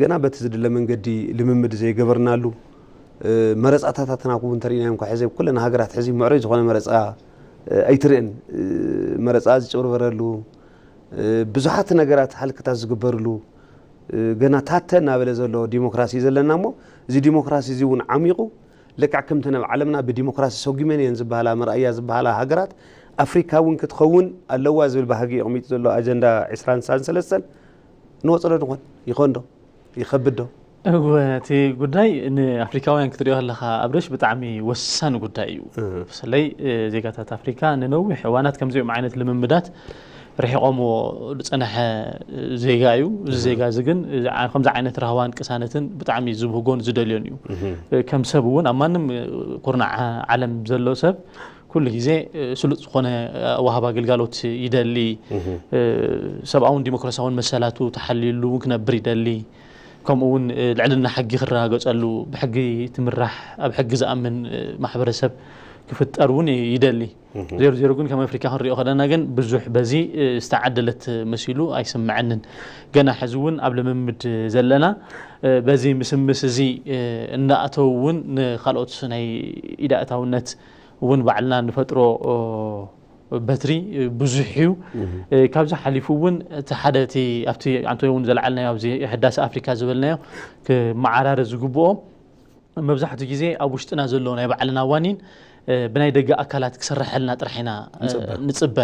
ገና በቲ ዝድለ መንገዲ ልምምድ ዘይገበርናሉ፣ መረፃታታትና እውን እንተሪእናዮም እኳ ሕዚ ኩለን ሃገራት ሕዚ ምዕሩይ ዝኾነ መረፃ ኣይትርእን። መረፃ ዝጭብርበረሉ፣ ብዙሓት ነገራት ሃልክታት ዝግበርሉ፣ ገና ታተ እናበለ ዘሎ ዲሞክራሲ እዩ ዘለና እሞ፣ እዚ ዲሞክራሲ እዚ እውን ዓሚቑ ልክዕ ከምተን ኣብ ዓለምና ብዲሞክራሲ ሰጒመን እየን ዝበሃላ መርኣያ ዝበሃላ ሃገራት ኣፍሪካ እውን ክትኸውን ኣለዋ ዝብል ባህጊ የቕሚጡ ዘሎ ኣጀንዳ ዕስራን ሰለስተን ንወፅሎ ንኾን ይኾን ዶ? ይኸብድ ዶ? እወ፣ እቲ ጉዳይ ንኣፍሪካውያን ክትሪኦ ከለኻ ኣብረሽ ብጣዕሚ ወሳኒ ጉዳይ እዩ። ብፍላይ ዜጋታት ኣፍሪካ ንነዊሕ እዋናት ከምዚኦም ዓይነት ልምምዳት ርሒቖምዎ ዝፀንሐ ዜጋ እዩ። እዚ ዜጋ እዚ ግን ከምዚ ዓይነት ራህዋን ቅሳነትን ብጣዕሚ ዝብህጎን ዝደልዮን እዩ። ከም ሰብ እውን ኣብ ማንም ኩርናዕ ዓለም ዘሎ ሰብ ኩሉ ግዜ ስሉጥ ዝኾነ ኣወሃባ ግልጋሎት ይደሊ። ሰብኣውን ዲሞክራሲያውን መሰላቱ ተሓልዩሉ እውን ክነብር ይደሊ። ከምኡ እውን ልዕልና ሕጊ ክረጋገፀሉ፣ ብሕጊ ትምራሕ፣ ኣብ ሕጊ ዝኣምን ማሕበረሰብ ክፍጠር እውን ይደሊ። ዜሮ ዜሮ ግን ከም ኣፍሪካ ክንሪኦ ከለና ግን ብዙሕ በዚ ዝተዓደለት መሲሉ ኣይስምዐንን። ገና ሕዚ እውን ኣብ ልምምድ ዘለና፣ በዚ ምስምስ እዚ እናእተው እውን ንካልኦት ናይ ኢዳእታውነት እውን ባዕልና ንፈጥሮ በትሪ ብዙሕ እዩ። ካብዚ ሓሊፉ እውን እቲ ሓደ እቲ ኣብቲ ኣንቶኒ እውን ዘልዓልናዮ ኣብዚ ህዳሴ ኣፍሪካ ዝበልናዮ ክመዓራረ ዝግብኦ መብዛሕትኡ ግዜ ኣብ ውሽጥና ዘሎ ናይ ባዕልና ዋኒን ብናይ ደገ ኣካላት ክስረሐልና ጥራሕ ኢና ንፅበ።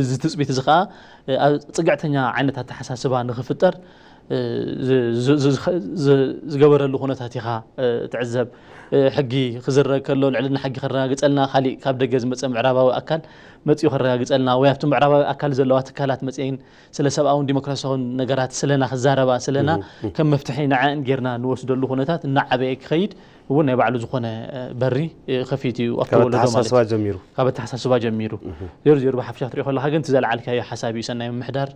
እዚ ትፅቢት እዚ ከዓ ፅግዕተኛ ዓይነት ኣተሓሳስባ ንክፍጠር ዝገበረሉ ኩነታት ኢኻ ትዕዘብ። ሕጊ ክዝረግ ከሎ ልዕልና ሕጊ ከረጋግፀልና ካሊእ ካብ ደገ ዝመፀ ምዕራባዊ ኣካል መፂኡ ከረጋግፀልና ወይ ኣብቲ ምዕራባዊ ኣካል ዘለዋ ትካላት መፅአን ስለ ሰብኣውን ዲሞክራሲያውን ነገራት ስለና ክዛረባ ስለና ከም መፍትሒ ንዐን ጌርና ንወስደሉ ኩነታት እናዓበየ ክኸይድ እውን ናይ ባዕሉ ዝኾነ በሪ ከፊት እዩ ኣብቲ ወለዶ ማለት እዩ። ጀሚሩ ካብ ኣተሓሳስባ ጀሚሩ ዜሮ ዜሮ ብሓፈሻ ክትሪኦ ከለካ ግን እቲ ዘልዓልካዮ ሓሳብ እዩ። ሰናይ ምምሕዳር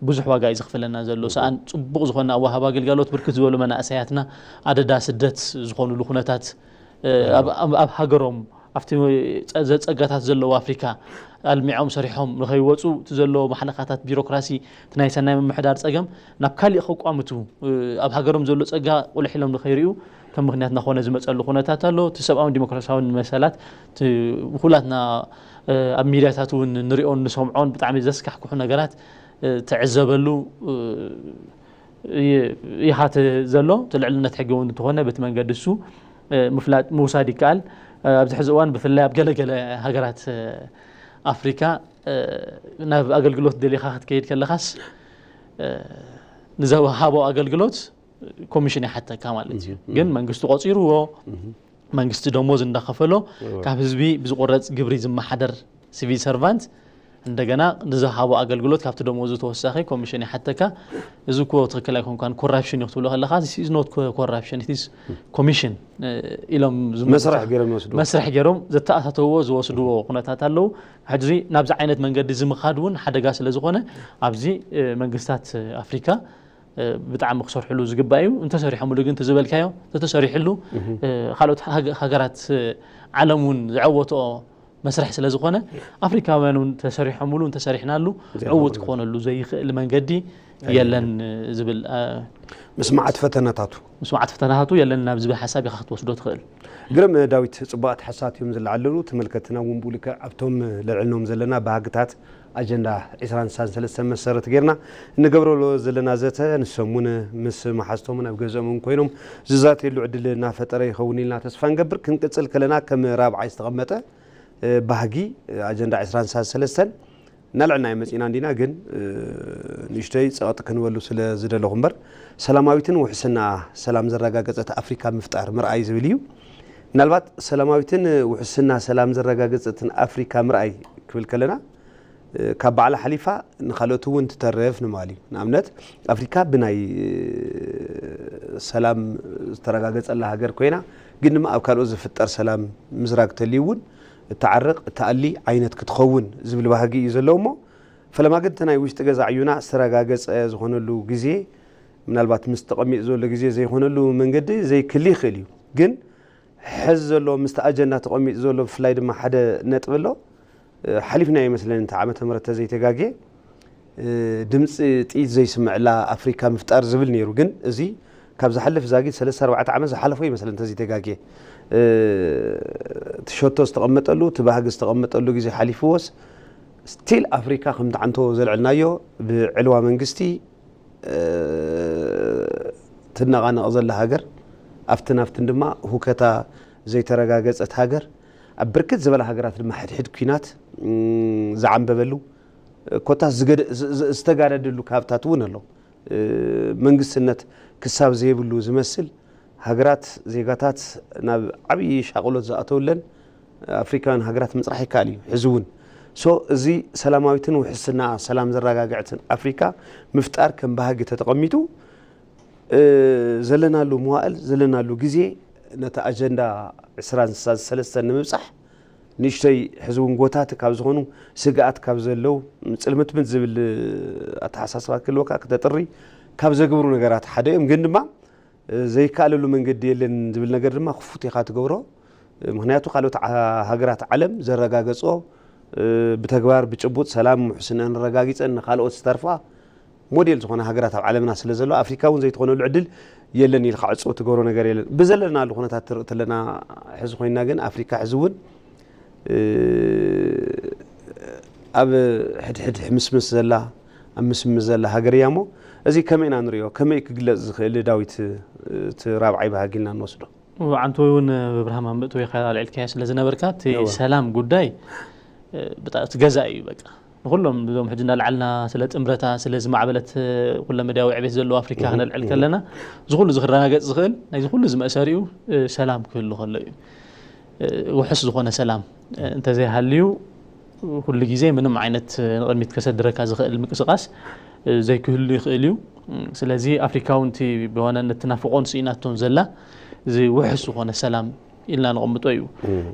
ብዙሕ ዋጋ እዩ ዝኽፍለና ዘሎ። ሰኣን ፅቡቕ ዝኾነ ኣወሃባ ኣገልጋሎት ብርክት ዝበሉ መናእሰያትና ኣደዳ ስደት ዝኾኑሉ ኩነታት ኣብ ሃገሮም ኣብቲ ዘፀጋታት ዘለዎ ኣፍሪካ ኣልሚዖም ሰሪሖም ንኸይወፁ እቲ ዘለዎ ማሕለኻታት ቢሮክራሲ እቲ ናይ ሰናይ ምምሕዳር ፀገም ናብ ካሊእ ከቋምቱ ኣብ ሃገሮም ዘሎ ፀጋ ቁልሕ ኢሎም ንኸይሪኡ ከም ምክንያት እናኾነ ዝመፀሉ ኩነታት ኣሎ። እቲ ሰብኣውን ዲሞክራሲያውን መሰላት ኩላትና ኣብ ሚድያታት እውን ንሪኦን ንሰምዖን ብጣዕሚ ዘስካሕክሑ ነገራት ትዕዘበሉ ይሃት ዘሎ እቲ ልዕልነት ሕጊ እውን እንተኾነ በቲ መንገዲ እሱ ምፍላጥ ምውሳድ ይከኣል። ኣብዚ ሕዚ እዋን ብፍላይ ኣብ ገለገለ ሃገራት ኣፍሪካ ናብ ኣገልግሎት ደሊኻ ክትከይድ ከለኻስ ንዝሃቦ ኣገልግሎት ኮሚሽን ይሓተካ ማለት እዩ። ግን መንግስቲ ቆፂርዎ መንግስቲ ደሞዝ እንዳኸፈሎ ካብ ህዝቢ ብዝቆረፅ ግብሪ ዝመሓደር ሲቪል ሰርቫንት እንደገና ንዝሃቦ ኣገልግሎት ካብቲ ደሞዙ ተወሳኺ ኮሚሽን ይሓተካ። እዚ እኮ ትኽክል ኣይኮንካን፣ ኮራፕሽን እዩ ክትብሎ ከለኻ this is not corruption, it is commission ኢሎም መስርሕ ገይሮም ይወስዱ። መስርሕ ገይሮም ዘተኣታተውዎ ዝወስድዎ ኩነታት ኣለዉ። ሕዚ ናብዚ ዓይነት መንገዲ እዚ ምኻድ እውን ሓደጋ ስለ ዝኾነ ኣብዚ መንግስታት ኣፍሪካ ብጣዕሚ ክሰርሕሉ ዝግባእ እዩ። እንተሰሪሖምሉ ግን እቲ ዝበልካዮ እንተተሰሪሕሉ ካልኦት ሃገራት ዓለም እውን ዝዐወትኦ መስርሕ ስለ ዝኾነ ኣፍሪካውያን እውን ተሰሪሖምሉ እንተሰሪሕናሉ ዕዉት ክኾነሉ ዘይኽእል መንገዲ የለን ዝብል ምስማዓት ፈተናታቱ ምስማዓት ፈተናታቱ የለን ናብ ዝብል ሓሳብ ኢኻ ክትወስዶ ትኽእል። ግርም ዳዊት፣ ፅቡቓት ሓሳባት እዮም ዝለዓለሉ። ተመልከትና እውን ብኡ ልክዕ ኣብቶም ለዕልኖም ዘለና ባህግታት ኣጀንዳ ዕስራን ሰለስተን መሰረት ጌርና እንገብረሉ ዘለና ዘተ ንሶም እውን ምስ መሓዝቶም እውን ኣብ ገዝኦም እውን ኮይኖም ዝዛተየሉ ዕድል እናፈጠረ ይኸውን ኢልና ተስፋ ንገብር። ክንቅፅል ከለና ከም ራብዓይ ዝተቐመጠ ባህጊ ኣጀንዳ ዕስራን ሰለስተን እናልዕልና መፂና እንዲና፣ ግን ንእሽተይ ፀቐጥ ክንበሉ ስለ ዝደለኹ እምበር፣ ሰላማዊትን ውሕስና ሰላም ዘረጋገፀት ኣፍሪካ ምፍጣር ምርኣይ ዝብል እዩ። ምናልባት ሰላማዊትን ውሕስና ሰላም ዘረጋገፀትን ኣፍሪካ ምርኣይ ክብል ከለና፣ ካብ ባዕላ ሓሊፋ ንካልኦት እውን ትተርፍ ንማል እዩ። ንኣብነት፣ ኣፍሪካ ብናይ ሰላም ዝተረጋገፀላ ሃገር ኮይና፣ ግን ድማ ኣብ ካልኦት ዝፍጠር ሰላም ምዝራግ ተልዩ እውን እትዓርቕ እትኣሊ ዓይነት ክትኸውን ዝብል ባህጊ እዩ ዘለዎ። እሞ ፈለማ ግን እቲ ናይ ውሽጢ ገዛ ዕዩና ዝተረጋገፀ ዝኾነሉ ግዜ፣ ምናልባት ምስ ተቐሚጡ ዘሎ ግዜ ዘይኮነሉ መንገዲ ዘይክል ይኽእል እዩ። ግን ሕዚ ዘሎ ምስቲ ኣጀንዳ ተቐሚጡ ዘሎ ብፍላይ ድማ ሓደ ነጥቢ ኣሎ። ሓሊፍና ይመስለኒ፣ እቲ ዓመተ ምህረት ተዘይተጋግየ ድምፂ ጥይት ዘይስምዕላ ኣፍሪካ ምፍጣር ዝብል ነይሩ። ግን እዚ ካብ ዝሓልፍ ዛጊድ ሰለስተ ኣርባዕተ ዓመት ዝሓለፎ ይመስለኒ፣ ተዘይተጋግየ እቲ ሸቶ ዝተቐመጠሉ፣ እቲ ባህጊ ዝተቐመጠሉ ግዜ ሓሊፍዎስ፣ ስቲል ኣፍሪካ ከምቲ ዓንቶ ዘልዕልናዮ ብዕልዋ መንግስቲ ትነቓነቕ ዘላ ሃገር፣ ኣብትን ኣብትን ድማ ሁከታ ዘይተረጋገጸት ሃገር፣ ኣብ ብርክት ዝበላ ሃገራት ድማ ሕድሕድ ኲናት ዝዓምበበሉ፣ ኮታ ዝተጋደደሉ ካብታት እውን ኣሎ። መንግስትነት ክሳብ ዘይብሉ ዝመስል ሃገራት፣ ዜጋታት ናብ ዓብዪ ሻቕሎት ዝኣተውለን ኣፍሪካውያን ሃገራት ምፅራሕ ይከኣል እዩ። ሕዚ እውን ሶ እዚ ሰላማዊትን ውሕስና ሰላም ዘረጋግዕትን ኣፍሪካ ምፍጣር ከም ባህጊ ተተቐሚጡ፣ ዘለናሉ መዋእል፣ ዘለናሉ ግዜ ነቲ ኣጀንዳ ዕስራን ስሳን ሰለስተን ንምብፃሕ ንእሽተይ ሕዚ እውን ጎታቲ ካብ ዝኾኑ፣ ስግኣት ካብ ዘለዉ፣ ፅልምትምት ዝብል ኣተሓሳስባ ክህልወካ ክተጥሪ ካብ ዘግብሩ ነገራት ሓደ እዮም። ግን ድማ ዘይከኣለሉ መንገዲ የለን ዝብል ነገር ድማ ክፉት ኢኻ ትገብሮ። ምክንያቱ ካልኦት ሃገራት ዓለም ዘረጋገፅኦ፣ ብተግባር ብጭቡጥ ሰላም ውሕስናን ኣረጋጊፀን ንካልኦት ዝተርፋ ሞዴል ዝኾነ ሃገራት ኣብ ዓለምና ስለ ዘሎ፣ ኣፍሪካ እውን ዘይትኾነሉ ዕድል የለን ኢልካ ዕፅው ትገብሮ ነገር የለን። ብዘለናሉ ኩነታት ትርኢ ተለና፣ ሕዚ ኮይና ግን ኣፍሪካ ሕዚ እውን ኣብ ሕድሕድ ሕምስምስ ዘላ፣ ኣብ ምስምስ ዘላ ሃገር እያ። እሞ እዚ ከመይ ኢና ንሪኦ? ከመይ ክግለፅ ዝኽእል? ዳዊት፣ እቲ ራብዓይ ባህጊ ኢልና ንወስዶ። ዓንቶ እውን ብርሃም ኣንብእት ወይ ካልኣልዕልካዮ ስለ ዝነበርካ፣ እቲ ሰላም ጉዳይ ብጣ- እቲ ገዛ እዩ። በቃ ንኩሎም እዞም ሕጂ እንዳልዓልና ስለ ጥምረታ፣ ስለ ዝማዕበለት ኩለ መዳያዊ ዕቤት ዘለዎ ኣፍሪካ ክነልዕል ከለና፣ እዚ ኩሉ ዝክረጋገፅ ዝኽእል ናይዚ ኩሉ ዝመእሰሪኡ ሰላም ክህሉ ከሎ እዩ። ውሕስ ዝኾነ ሰላም እንተዘይሃልዩ፣ ኩሉ ግዜ ምንም ዓይነት ንቕድሚት ከሰድረካ ዝኽእል ምንቅስቃስ ዘይክህሉ ይኽእል እዩ። ስለዚ ኣፍሪካ እውን እቲ ብዋናነት ትናፍቆን ስኢናቶን ዘላ እዚ ውሕስ ዝኾነ ሰላም ኢልና ንቐምጦ እዩ።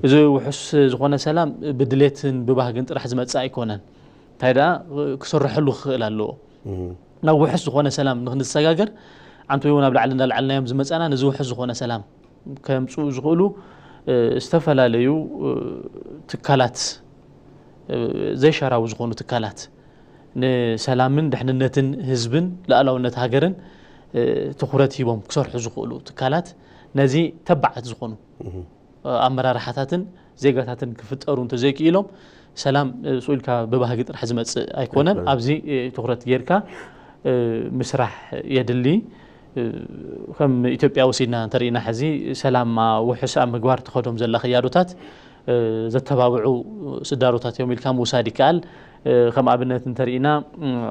እዚ ውሕስ ዝኾነ ሰላም ብድሌትን ብባህግን ጥራሕ ዝመፅእ ኣይኮነን። እንታይ ደኣ ክስርሐሉ ክኽእል ኣለዎ። ናብ ውሕስ ዝኾነ ሰላም ንክንሰጋገር፣ ዓንቶ እውን ኣብ ላዕሊ እንዳልዓልናዮም ዝመፃና፣ ነዚ ውሕስ ዝኾነ ሰላም ከምፅኡ ዝኽእሉ ዝተፈላለዩ ትካላት፣ ዘይሻራዊ ዝኾኑ ትካላት፣ ንሰላምን ድሕንነትን ህዝብን ልኣላውነት ሃገርን ትኹረት ሂቦም ክሰርሑ ዝኽእሉ ትካላት፣ ነዚ ተባዓት ዝኾኑ ኣመራርሓታትን ዜጋታትን ክፍጠሩ እንተዘይክኢሎም፣ ሰላም ስኡ ኢልካ ብባህጊ ጥራሕ ዝመፅእ ኣይኮነን። ኣብዚ ትኹረት ጌርካ ምስራሕ የድሊ። ከም ኢትዮጵያ ወሲድና እንተርኢና፣ ሕዚ ሰላም ውሕስ ኣብ ምግባር ትኸዶም ዘላ ክያዶታት ዘተባብዑ ስዳሮታት እዮም ኢልካ ምውሳድ ይከኣል። ከም ኣብነት እንተርኢና፣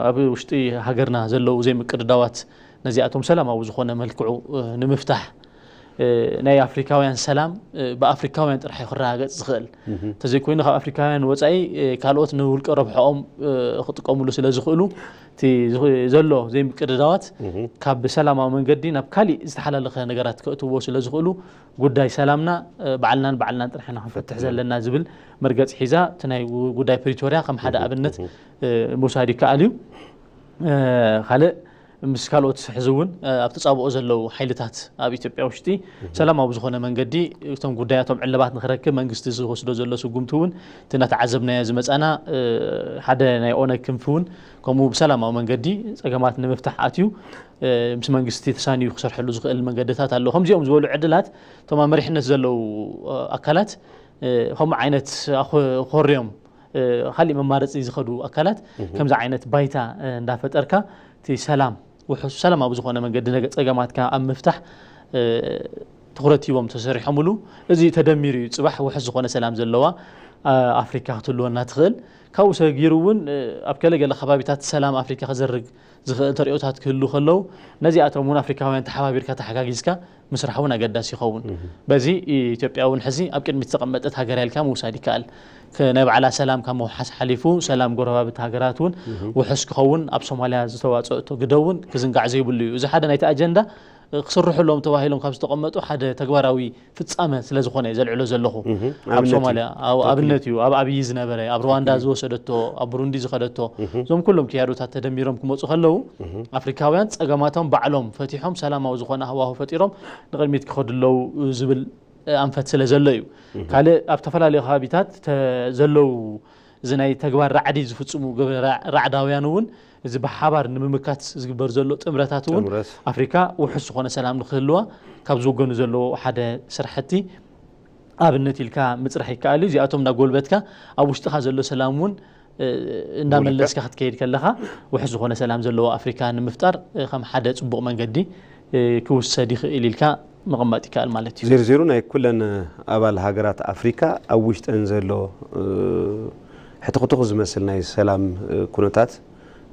ኣብ ውሽጢ ሃገርና ዘለዉ ዘይምቅድዳዋት ነዚኣቶም ሰላማዊ ዝኾነ መልክዑ ንምፍታሕ፣ ናይ ኣፍሪካውያን ሰላም ብኣፍሪካውያን ጥራሕ እዩ ክረጋገፅ ዝኽእል። እንተዘይኮይኑ፣ ካብ ኣፍሪካውያን ወፃኢ ካልኦት ንውልቀ ረብሖኦም ክጥቀምሉ ስለ ዝኽእሉ፣ እቲ ዘሎ ዘይምቅድዳዋት ካብ ሰላማዊ መንገዲ ናብ ካሊእ ዝተሓላለኸ ነገራት ከእትዎ ስለ ዝኽእሉ፣ ጉዳይ ሰላምና ባዕልናን ባዕልናን ጥራሕ ኢና ክንፈትሕ ዘለና ዝብል መርገፂ ሒዛ፣ እቲ ናይ ጉዳይ ፕሪቶርያ ከም ሓደ ኣብነት ምውሳድ ይከኣል እዩ። ካልእ፣ ምስ ካልኦት ሕዚ እውን ኣብ ተፃብኦ ዘለዉ ሓይልታት ኣብ ኢትዮጵያ ውሽጢ ሰላማዊ ዝኾነ መንገዲ እቶም ጉዳያቶም ዕልባት ንክረክብ መንግስቲ ዝወስዶ ዘሎ ስጉምቲ እውን፣ እቲ እናተዓዘብናዮ ዝመፃና ሓደ ናይ ኦነግ ክንፊ እውን ከምኡ ብሰላማዊ መንገዲ ፀገማት ንምፍታሕ ኣትዩ ምስ መንግስቲ ተሳንዩ ክሰርሐሉ ዝኽእል መንገድታት ኣሎ። ከምዚኦም ዝበሉ ዕድላት እቶም ኣብ መሪሕነት ዘለዉ ኣካላት ከምኡ ዓይነት ኮርዮም ካሊእ መማረፂ ዝኸዱ ኣካላት ከምዚ ዓይነት ባይታ እንዳፈጠርካ፣ እቲ ሰላም ውሑስ ሰላማዊ ዝኾነ መንገዲ ነገ ፀገማትካ ኣብ ምፍታሕ ትኹረት ሂቦም ተሰሪሖምሉ። እዚ ተደሚሩ እዩ ፅባሕ ውሑስ ዝኾነ ሰላም ዘለዋ ኣፍሪካ ክትህልወና ትኽእል። ካብኡ ሰጊሩ እውን ኣብ ገለገለ ከባቢታት ሰላም ኣፍሪካ ክዘርግ ዝኽእል ተሪኦታት ክህሉ ከለዉ ነዚኣቶም እውን ኣፍሪካውያን ተሓባቢርካ ተሓጋጊዝካ ምስራሕ እውን ኣገዳሲ ይኸውን። በዚ ኢትዮጵያ እውን ሕዚ ኣብ ቅድሚት ዝተቐመጠት ሃገር ኢልካ ምውሳድ ይከኣል። ናይ ባዕላ ሰላም ካብ ምውሓስ ሓሊፉ ሰላም ጎረባብቲ ሃገራት እውን ውሑስ ክኸውን ኣብ ሶማልያ ዝተዋፅኦቶ ግደ እውን ክዝንጋዕ ዘይብሉ እዩ። እዚ ሓደ ናይቲ ኣጀንዳ ክስርሑ ኣለዎም ተባሂሎም ካብ ዝተቐመጡ ሓደ ተግባራዊ ፍጻመ ስለ ዝኾነ እየ ዘልዕሎ ዘለኹ። ኣብ ሶማልያ ኣብነት እዩ። ኣብ ኣብዪ ዝነበረ፣ ኣብ ሩዋንዳ ዝወሰደቶ፣ ኣብ ብሩንዲ ዝኸደቶ፣ እዞም ኩሎም ክያዶታት ተደሚሮም ክመፁ ከለዉ ኣፍሪካውያን ፀገማቶም ባዕሎም ፈቲሖም ሰላማዊ ዝኾነ ሃዋሁ ፈጢሮም ንቕድሚት ክኸዱ ኣለዉ ዝብል ኣንፈት ስለ ዘሎ እዩ። ካልእ ኣብ ዝተፈላለዩ ከባቢታት ዘለዉ እዚ ናይ ተግባር ራዕዲ ዝፍፅሙ ግብረ ራዕዳውያን እውን እዚ ብሓባር ንምምካት ዝግበር ዘሎ ጥምረታት እውን ኣፍሪካ ውሑስ ዝኾነ ሰላም ንክህልዋ ካብ ዝወገኑ ዘለዎ ሓደ ስራሕቲ ኣብነት ኢልካ ምፅራሕ ይከኣል እዩ። እዚኣቶም እንዳጎልበትካ ኣብ ውሽጥኻ ዘሎ ሰላም እውን እንዳመለስካ ክትከይድ ከለኻ ውሑስ ዝኾነ ሰላም ዘለዎ ኣፍሪካ ንምፍጣር ከም ሓደ ፅቡቕ መንገዲ ክውሰድ ይኽእል ኢልካ ምቕማጥ ይከኣል ማለት እዩ። ዜርዜሩ ናይ ኩለን ኣባል ሃገራት ኣፍሪካ ኣብ ውሽጠን ዘሎ ሕትኽትኽ ዝመስል ናይ ሰላም ኩነታት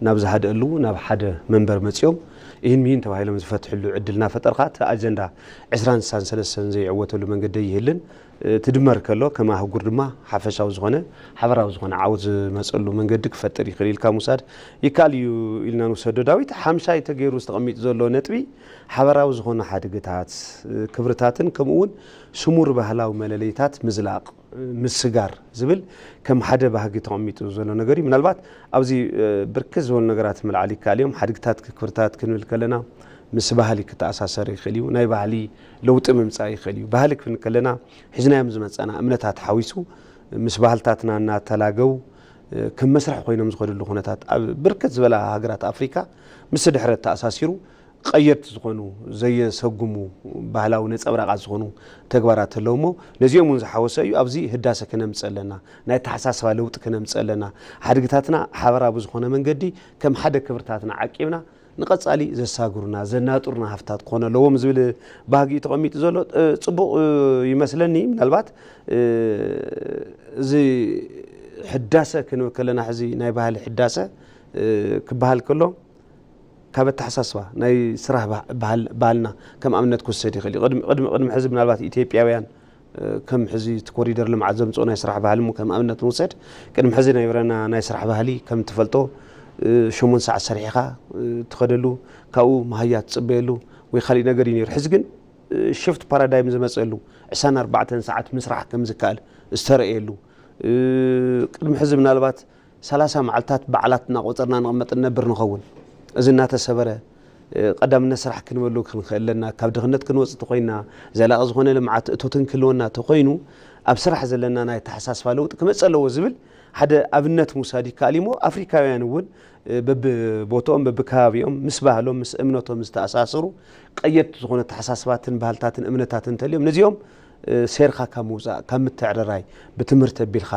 ናብ ዝሃደአሉ ናብ ሓደ መንበር መፂኦም ይህን ሚህን ተባሂሎም ዝፈትሕሉ ዕድል እናፈጠርካ እቲ ኣጀንዳ ዕስራን ስሳን ሰለስተን ዘይዕወተሉ መንገዲ ኣይህልን። ትድመር ከሎ ከም ኣህጉር ድማ ሓፈሻዊ ዝኾነ ሓበራዊ ዝኾነ ዓወት ዝመፀሉ መንገዲ ክፈጥር ይኽእል ኢልካ ምውሳድ ይከኣል እዩ ኢልና ንውሰዶ። ዳዊት ሓምሻይ ተገይሩ ዝተቐሚጡ ዘሎ ነጥቢ ሓበራዊ ዝኾኑ ሓድግታት፣ ክብርታትን ከምኡ እውን ስሙር ባህላዊ መለለይታት ምዝላቕ፣ ምስጋር ዝብል ከም ሓደ ባህጊ ተቐሚጡ ዘሎ ነገር እዩ። ምናልባት ኣብዚ ብርክት ዝበሉ ነገራት ምልዓል ይከኣል እዮም። ሓድግታት ክብርታት ክንብል ከለና ምስ ባህሊ ክተኣሳሰር ይኽእል እዩ። ናይ ባህሊ ለውጢ ምምፃእ ይኽእል እዩ። ባህሊ ክንብል ከለና ሒዝናዮም ዝመፀና እምነታት ሓዊሱ ምስ ባህልታትና እናተላገቡ ከም መስርሕ ኮይኖም ዝኸድሉ ኩነታት ኣብ ብርክት ዝበላ ሃገራት ኣፍሪካ ምስ ድሕረት ተኣሳሲሩ ቀየድቲ ዝኾኑ ዘየሰጉሙ ባህላዊ ነፀብራቓት ዝኾኑ ተግባራት ኣለዉ እሞ ነዚኦም እውን ዝሓወሰ እዩ። ኣብዚ ህዳሰ ክነምፅእ ኣለና፣ ናይ ኣተሓሳስባ ለውጢ ክነምፅእ ኣለና፣ ሓድግታትና ሓበራዊ ዝኾነ መንገዲ ከም ሓደ ክብርታትና ዓቂብና ንቐፃሊ ዘሳግሩና ዘናጥሩና ሃፍታት ክኾኑ ኣለዎም ዝብል ባህጊ እዩ ተቐሚጡ ዘሎ። ፅቡቕ ይመስለኒ። ምናልባት እዚ ሕዳሰ ክንብል ከለና ሕዚ ናይ ባህሊ ሕዳሰ ክበሃል ከሎ ካብ ኣተሓሳስባ ናይ ስራሕ ባህልና ከም ኣብነት ክወሰድ ይኽእል እዩ። ቅድሚ ሕዚ ምናልባት ኢትዮጵያውያን ከም ሕዚ እቲ ኮሪደር ልምዓት ዘምፅኦ ናይ ስራሕ ባህሊ እሞ ከም ኣብነት ንውሰድ። ቅድሚ ሕዚ ናይ ብረና ናይ ስራሕ ባህሊ ከም ትፈልጦ ሸሞንተ ሰዓት ሰሪሕኻ ትኸደሉ፣ ካብኡ መሃያ ትፅበየሉ ወይ ካሊእ ነገር እዩ ነይሩ። ሕዚ ግን ሽፍት ፓራዳይም ዝመፀሉ ዕስራን ኣርባዕተን ሰዓት ምስራሕ ከም ዝከኣል ዝተረእየሉ፣ ቅድሚ ሕዚ ምናልባት ሰላሳ መዓልታት በዓላት እናቆፀርና ንቕመጥ ንነብር ንኸውን። እዚ እናተሰበረ ቀዳምነት ስራሕ ክንበሉ ክንኽእል ኣለና። ካብ ድኽነት ክንወፅእ ተኮይና ዘላቒ ዝኾነ ልምዓት እቶትን ክህልወና ተኮይኑ ኣብ ስራሕ ዘለና ናይ ኣተሓሳስባ ለውጢ ክመፅእ ኣለዎ ዝብል ሓደ ኣብነት ምውሳድ ይከኣል እዩሞ ኣፍሪካውያን እውን በብቦትኦም በብከባቢኦም ምስ ባህሎም ምስ እምነቶም ዝተኣሳሰሩ ቀየድቲ ዝኾነ ኣተሓሳስባትን ባህልታትን እምነታትን እንተልዮም ነዚኦም ሴርካ ካብ ምውፃእ ካብ ምትዕርራይ ብትምህርቲ ኣቢልካ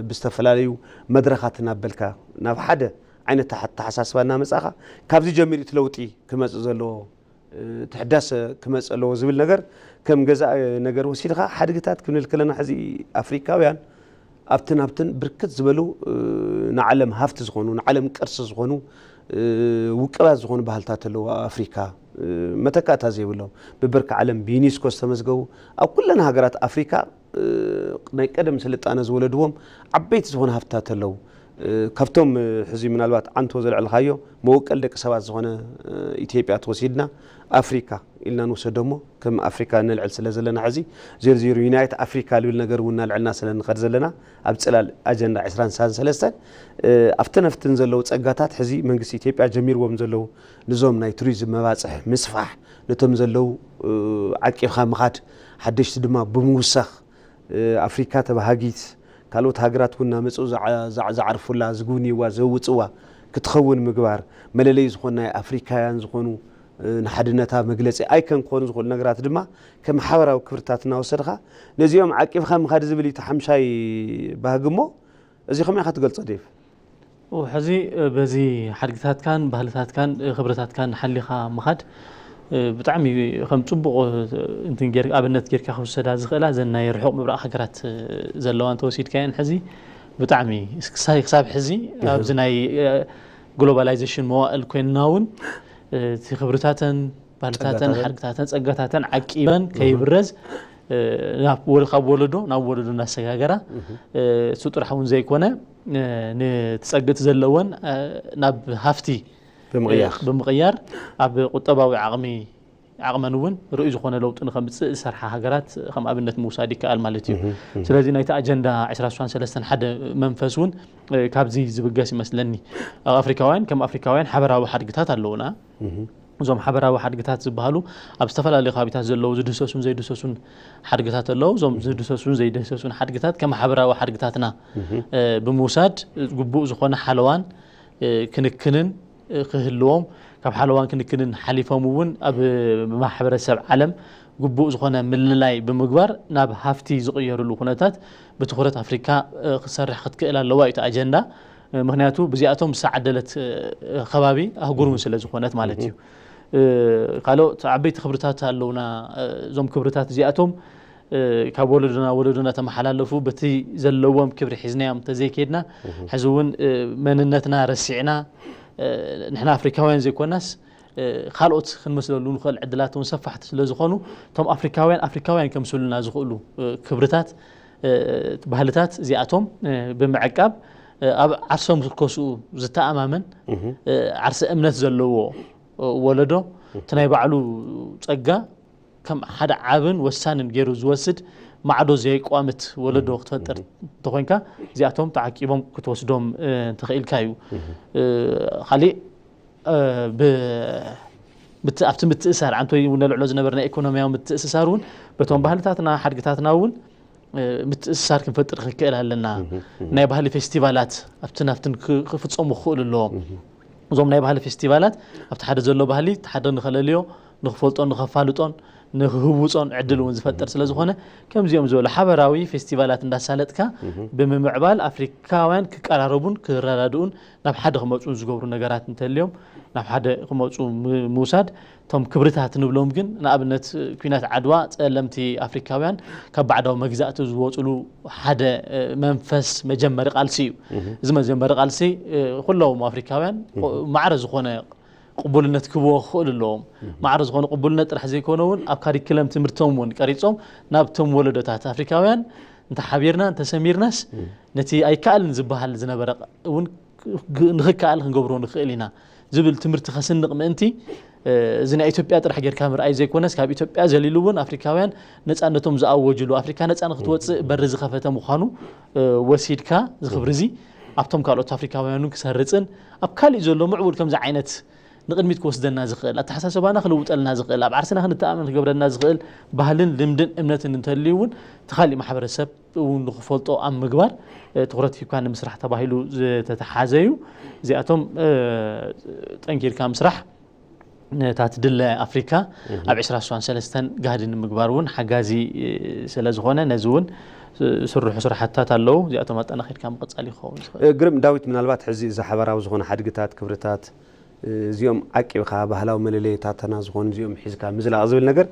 ብዝተፈላለዩ መድረኻት እናበልካ ናብ ሓደ ዓይነት ኣተሓሳስባ እናመፃእካ ካብዚ ጀሚሩ እቲ ለውጢ ክመፅእ ዘለዎ እቲ ሕዳሰ ክመፅእ ኣለዎ ዝብል ነገር ከም ገዛእ ነገር ወሲድካ ሓድግታት ክንብል ከለና ሕዚ ኣፍሪካውያን ኣብትን ኣብትን ብርክት ዝበሉ ንዓለም ሃፍቲ ዝኾኑ ንዓለም ቅርሲ ዝኾኑ ውቅባት ዝኾኑ ባህልታት ኣለዉ ኣብ ኣፍሪካ መተካእታ ዘይብሎም ብብርኪ ዓለም ብዩኒስኮ ዝተመዝገቡ ኣብ ኩለን ሃገራት ኣፍሪካ ናይ ቀደም ስልጣነ ዝወለድዎም ዓበይቲ ዝኾነ ሃፍትታት ኣለዉ። ካብቶም ሕዚ ምናልባት ዓንቶ ዘልዕልካዮ መወቀል ደቂ ሰባት ዝኾነ ኢትዮጵያ ተወሲድና ኣፍሪካ ኢልና ንውሰዶ እሞ ከም ኣፍሪካ ነልዕል ስለ ዘለና ሕዚ ዜሮ ዜሮ ዩናይት ኣፍሪካ ልብል ነገር እውን እናልዕልና ስለ ንኸድ ዘለና ኣብ ፅላል ኣጀንዳ ዕስራን ሰለስተን ኣብተን ኣብትን ዘለዉ ፀጋታት ሕዚ መንግስቲ ኢትዮጵያ ጀሚርዎም ዘለዉ ንዞም ናይ ቱሪዝም መባፅሕ ምስፋሕ ነቶም ዘለዉ ዓቂብካ ምኻድ ሓደሽቲ ድማ ብምውሳኽ ኣፍሪካ ተባሃጊት ካልኦት ሃገራት እውን እናመፅኡ ዝዓርፉላ ዝጉብንይዋ ዘውፅዋ ክትኸውን ምግባር መለለይ ዝኾኑ ናይ ኣፍሪካውያን ዝኾኑ ንሓድነታ መግለፂ ኣይከን ክኾኑ ዝኽእሉ ነገራት ድማ ከም ሓበራዊ ክብርታት እናወሰድኻ ነዚኦም ዓቂብካ ምኻድ ዝብል እዩ እቲ ሓምሻይ ባህጊ እሞ እዚ ከመይ ኢኻ ትገልፆ ዴቭ? ሕዚ በዚ ሓድግታትካን ባህልታትካን ክብርታትካን ሓሊኻ ምኻድ ብጣዕሚ ከም ፅቡቕ ኣብነት ጌርካ ክውሰዳ ዝኽእላ ዘን ናይ ርሑቕ ምብራቕ ሃገራት ዘለዋ እንተወሲድካየን ሕዚ ብጣዕሚ ክሳብ ሕዚ ኣብዚ ናይ ግሎባላይዜሽን መዋእል ኮይንና እውን እቲ ክብርታተን ባህልታተን ሓድግታተን ጸጋታተን ዓቂበን ከይብረዝ ካብ ወለዶ ናብ ወለዶ እናሰጋገራ እሱ ጥራሕ እውን ዘይኮነ ንትጸግት ዘለወን ናብ ሃፍቲ ብምቕያር ኣብ ቁጠባዊ ዓቕሚ ዓቕመን እውን ርኡይ ዝኾነ ለውጢ ንኸምፅእ ዝሰርሓ ሃገራት ከም ኣብነት ምውሳድ ይከኣል ማለት እዩ። ስለዚ ናይቲ ኣጀንዳ ዕስራ ስሳን ሰለስተን ሓደ መንፈስ እውን ካብዚ ዝብገስ ይመስለኒ። ኣፍሪካውያን ከም ኣፍሪካውያን ሓበራዊ ሓድግታት ኣለውና። እዞም ሓበራዊ ሓድግታት ዝበሃሉ ኣብ ዝተፈላለዩ ከባቢታት ዘለዉ ዝድህሰሱን ዘይድህሰሱን ሓድግታት ኣለዉ። እዞም ዝድህሰሱን ዘይድህሰሱን ሓድግታት ከም ሓበራዊ ሓድግታትና ብምውሳድ ግቡእ ዝኾነ ሓለዋን ክንክንን ክህልዎም ካብ ሓለዋን ክንክንን ሓሊፎም እውን ኣብ ማሕበረሰብ ዓለም ግቡእ ዝኾነ ምልላይ ብምግባር ናብ ሃፍቲ ዝቕየርሉ ኩነታት ብትኹረት ኣፍሪካ ክሰርሕ ክትክእል ኣለዋ እዩ እቲ ኣጀንዳ። ምክንያቱ ብዚኣቶም ዝተዓደለት ከባቢ ኣህጉር እውን ስለ ዝኾነት ማለት እዩ። ካልኦት ዓበይቲ ክብርታት ኣለውና። እዞም ክብርታት እዚኣቶም ካብ ወለዶ ናብ ወለዶ እናተመሓላለፉ በቲ ዘለዎም ክብሪ ሒዝናዮም እንተዘይከድና ሕዚ እውን መንነትና ረሲዕና ንሕና ኣፍሪካውያን ዘይኮናስ ካልኦት ክንመስለሉ ንኽእል ዕድላት እውን ሰፋሕቲ ስለ ዝኾኑ እቶም ኣፍሪካውያን ኣፍሪካውያን ከምስሉና ዝኽእሉ ክብርታት ባህልታት እዚኣቶም ብምዕቃብ ኣብ ዓርሶም ዝከስኡ ዝተኣማመን ዓርሰ እምነት ዘለዎ ወለዶ እቲ ናይ ባዕሉ ጸጋ ከም ሓደ ዓብን ወሳንን ገይሩ ዝወስድ ማዕዶ ዘየቋምት ወለዶ ክትፈጥር እንተኮይንካ እዚኣቶም ተዓቂቦም ክትወስዶም እንተኽኢልካ እዩ። ካሊእ ኣብቲ ምትእሳር ዓንቶ እውን ነልዕሎ ዝነበረ ናይ ኢኮኖሚያዊ ምትእስሳር እውን በቶም ባህልታትና ሓድግታትና እውን ምትእስሳር ክንፈጥር ክንክእል ኣለና። ናይ ባህሊ ፌስቲቫላት ኣብትን ኣብትን ክፍፀሙ ክኽእሉ ኣለዎም። እዞም ናይ ባህሊ ፌስቲቫላት ኣብቲ ሓደ ዘሎ ባህሊ እቲ ሓደ ንኸለልዮ ንክፈልጦን ንኸፋልጦን ንክህውፆን ዕድል እውን ዝፈጥር ስለ ዝኾነ ከምዚኦም ዝበሉ ሓበራዊ ፌስቲቫላት እንዳሳለጥካ ብምምዕባል ኣፍሪካውያን ክቀራረቡን ክረዳድኡን ናብ ሓደ ክመፁን ዝገብሩ ነገራት እንተልዮም ናብ ሓደ ክመፁ ምውሳድ እቶም ክብርታት ንብሎም ግን ንኣብነት ኩናት ዓድዋ ጸለምቲ ኣፍሪካውያን ካብ ባዕዳዊ መግዛእቲ ዝወፅሉ ሓደ መንፈስ መጀመሪ ቃልሲ እዩ። እዚ መጀመሪ ቃልሲ ኩሎም ኣፍሪካውያን ማዕረ ዝኾነ ቅቡልነት ክህብዎ ክኽእሉ ኣለዎም። ማዕረ ዝኾነ ቅቡልነት ጥራሕ ዘይኮነ እውን ኣብ ካሪክለም ትምህርቶም እውን ቀሪፆም ናብቶም ወለዶታት ኣፍሪካውያን እንተሓቢርና እንተሰሚርናስ ነቲ ኣይከኣልን ዝበሃል ዝነበረ እውን ንኽከኣል ክንገብሮ ንኽእል ኢና ዝብል ትምህርቲ ከስንቕ ምእንቲ እዚ ናይ ኢትዮጵያ ጥራሕ ጌርካ ምርኣይ ዘይኮነስ ካብ ኢትዮጵያ ዘሊሉ እውን ኣፍሪካውያን ነፃነቶም ዝኣወጅሉ ኣፍሪካ ነፃ ንክትወፅእ በሪ ዝኸፈተ ምዃኑ ወሲድካ ዝኽብሪ እዚ ኣብቶም ካልኦት ኣፍሪካውያን ክሰርፅን ኣብ ካሊእ ዘሎ ምዕቡል ከምዚ ዓይነት ንቕድሚት ክወስደና ዝኽእል ኣተሓሳሰባና ክልውጠልና ዝኽእል ኣብ ዓርስና ክንተኣመን ክገብረና ዝኽእል ባህልን ልምድን እምነትን እንተልዩ እውን እቲ ካሊእ ማሕበረሰብ እውን ንክፈልጦ ኣብ ምግባር ትኩረት ሂብካ ንምስራሕ ተባሂሉ ዝተተሓዘ እዩ። እዚኣቶም ጠንኪርካ ምስራሕ ነታ ትድለ ኣፍሪካ ኣብ ዕስራ ስሳን ሰለስተን ጋህዲ ንምግባር እውን ሓጋዚ ስለ ዝኾነ ነዚ እውን ስርሑ ስራሕታት ኣለዉ። እዚኣቶም ኣጠናኺርካ ምቕፃል ይኸውን ዝኽእል። ግርም ዳዊት፣ ምናልባት ሕዚ እዚ ሓበራዊ ዝኾነ ሓድግታት ክብርታት እዚኦም ዓቂብካ ባህላዊ መለለይታትና ዝኾኑ እዚኦም ሒዝካ ምዝላቕ ዝብል ነገር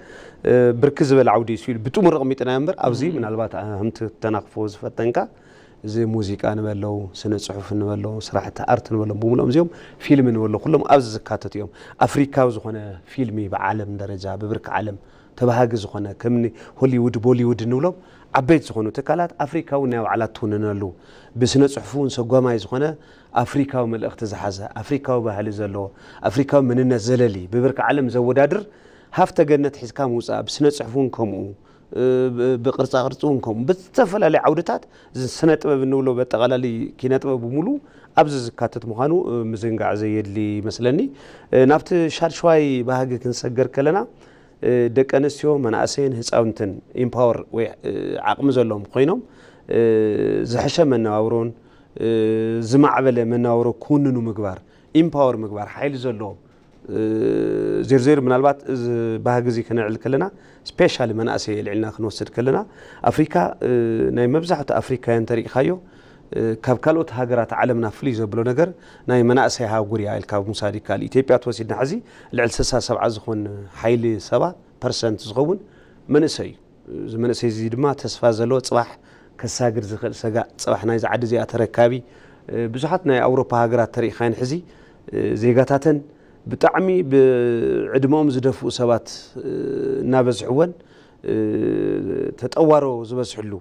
ብርክ ዝበለ ዓውዲ እዩ ኢሉ ብጥሙር ኣቕሚጥናዮ እምበር ኣብዚ ምናልባት ከምቲ ተናኽፎ ዝፈተንካ እዚ ሙዚቃ ንበለው ስነ ፅሑፍ ንበለው ስራሕቲ ኣርት ንበሎም ብምሉኦም እዚኦም ፊልም ንበሎ ኩሎም ኣብዚ ዝካተቱ እዮም። ኣፍሪካዊ ዝኾነ ፊልሚ ብዓለም ደረጃ ብብርክ ዓለም ተባሃጊ ዝኾነ ከምኒ ሆሊውድ ቦሊውድ ንብሎም ዓበይቲ ዝኾኑ ትካላት ኣፍሪካ እውን ናይ ባዕላ ትውንነሉ ብስነ ፅሑፍ እውን ሰጓማይ ዝኾነ ኣፍሪካዊ መልእኽቲ ዝሓዘ ኣፍሪካዊ ባህሊ ዘለዎ ኣፍሪካዊ መንነት ዘለሊ ብብርክ ዓለም ዘወዳድር ሃፍተ ገነት ሒዝካ ምውፃእ ብስነ ፅሑፍ እውን ከምኡ ብቅርፃ ቅርፂ እውን ከምኡ ብዝተፈላለዩ ዓውድታት ስነ ጥበብ እንብሎ በጠቓላሊ ኪነ ጥበብ ብምሉ ኣብዚ ዝካተት ምዃኑ ምዝንጋዕ ዘየድሊ ይመስለኒ። ናብቲ ሻድሸዋይ ባህጊ ክንሰገር ከለና ደቂ ኣንስትዮ መናእሰይን ህፃውንትን ኢምፓወር ወይ ዓቕሚ ዘለዎም ኮይኖም ዝሕሸ መነባብሮን ዝማዕበለ መነባብሮ ክውንኑ ምግባር ኢምፓወር ምግባር ሓይሊ ዘለዎም ዜርዜር ምናልባት እዚ ባህጊ እዚ ክነዕል ከለና ስፔሻሊ መናእሰይ ኣልዒልና ክንወስድ ከለና ኣፍሪካ ናይ መብዛሕቱ ኣፍሪካውያን ተሪኢኻዮ ካብ ካልኦት ሃገራት ዓለምና ፍልይ ዘብሎ ነገር ናይ መናእሰይ ኣህጉር እያ ኢልካ ምውሳድ ይከኣል። ኢትዮጵያ ተወሲድና ሕዚ ልዕሊ ስሳ ሰብዓ ዝኾን ሓይሊ ሰባ ፐርሰንት ዝኸውን መንእሰይ እዩ። እዚ መንእሰይ እዚ ድማ ተስፋ ዘለዎ፣ ጽባሕ ከሳግር ዝኽእል ሰጋእ፣ ጽባሕ ናይዚ ዓዲ እዚኣ ተረካቢ። ብዙሓት ናይ ኣውሮፓ ሃገራት ተሪኢኻየን ሕዚ ዜጋታተን ብጣዕሚ ብዕድመኦም ዝደፍኡ ሰባት እናበዝሕወን ተጠዋሮ ዝበዝሕሉ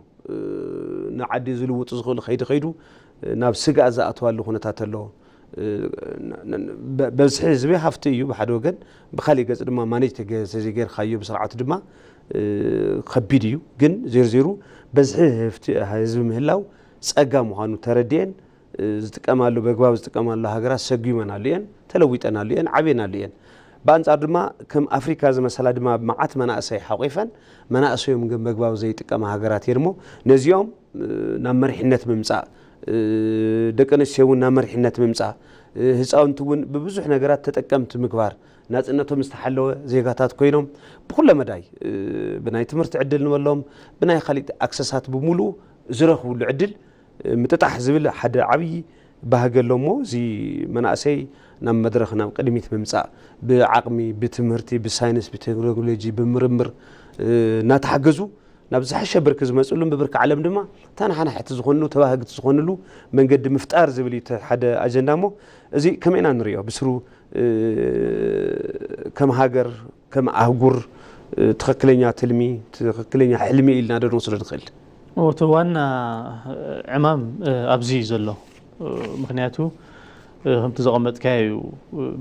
ንዓዲ ዝልውጡ ዝኽእሉ ከይዱ ከይዱ ናብ ስግኣት ዝኣትዋሉ ኩነታት ኣሎ። በዝሒ ህዝቢ ሃፍቲ እዩ ብሓደ ወገን፣ ብካሊእ ገፅ ድማ ማኔጅ ተዘይገይርካዮ ብስርዓቱ ድማ ከቢድ እዩ። ግን ዜርዜሩ በዝሒ ህዝቢ ምህላው ፀጋ ምዃኑ ተረዲኤን ዝጥቀማሉ በግባብ ዝጥቀማሉ ሃገራት ሰጉመናሉ እየን፣ ተለዊጠናሉ እየን፣ ዓብየናሉ እየን። ብኣንጻር ድማ ከም ኣፍሪካ ዝመሰላ ድማ መዓት መናእሰይ ሓቂፈን መናእሰዮም ግን በግባብ ዘይጥቀማ ሃገራት እየን እሞ ነዚኦም ናብ መሪሕነት ምምጻእ፣ ደቂ ኣንስትዮ እውን ናብ መሪሕነት ምምጻእ፣ ህፃውንቲ እውን ብብዙሕ ነገራት ተጠቀምቲ ምግባር፣ ናፅነቶም ዝተሓለወ ዜጋታት ኮይኖም ብኩለ መዳይ ብናይ ትምህርቲ ዕድል ንበሎም ብናይ ካሊእ ኣክሰሳት ብምሉኡ ዝረኽብሉ ዕድል ምጥጣሕ ዝብል ሓደ ዓብዪ ባህጊ ኣሎ እሞ እዚ መናእሰይ ናብ መድረኽ ናብ ቅድሚት ምምፃእ ብዓቕሚ ብትምህርቲ ብሳይንስ ብቴክኖሎጂ ብምርምር እናተሓገዙ ናብ ዝሓሸ ብርኪ ዝመፅሉን ብብርኪ ዓለም ድማ ተናሓናሕቲ ዝኾንሉ ተባህግቲ ዝኾንሉ መንገዲ ምፍጣር ዝብል እዩ ሓደ ኣጀንዳ እሞ እዚ ከመይ ኢና ንሪኦ ብስሩ ከም ሃገር ከም ኣህጉር ትኽክለኛ ትልሚ ትኽክለኛ ሕልሚ ኢልና ዶ ንወስዶ ንኽእል? እቲ ዋና ዕማም ኣብዚ እዩ ዘሎ። ምክንያቱ ከምቲ ዘቐመጥካዮ እዩ።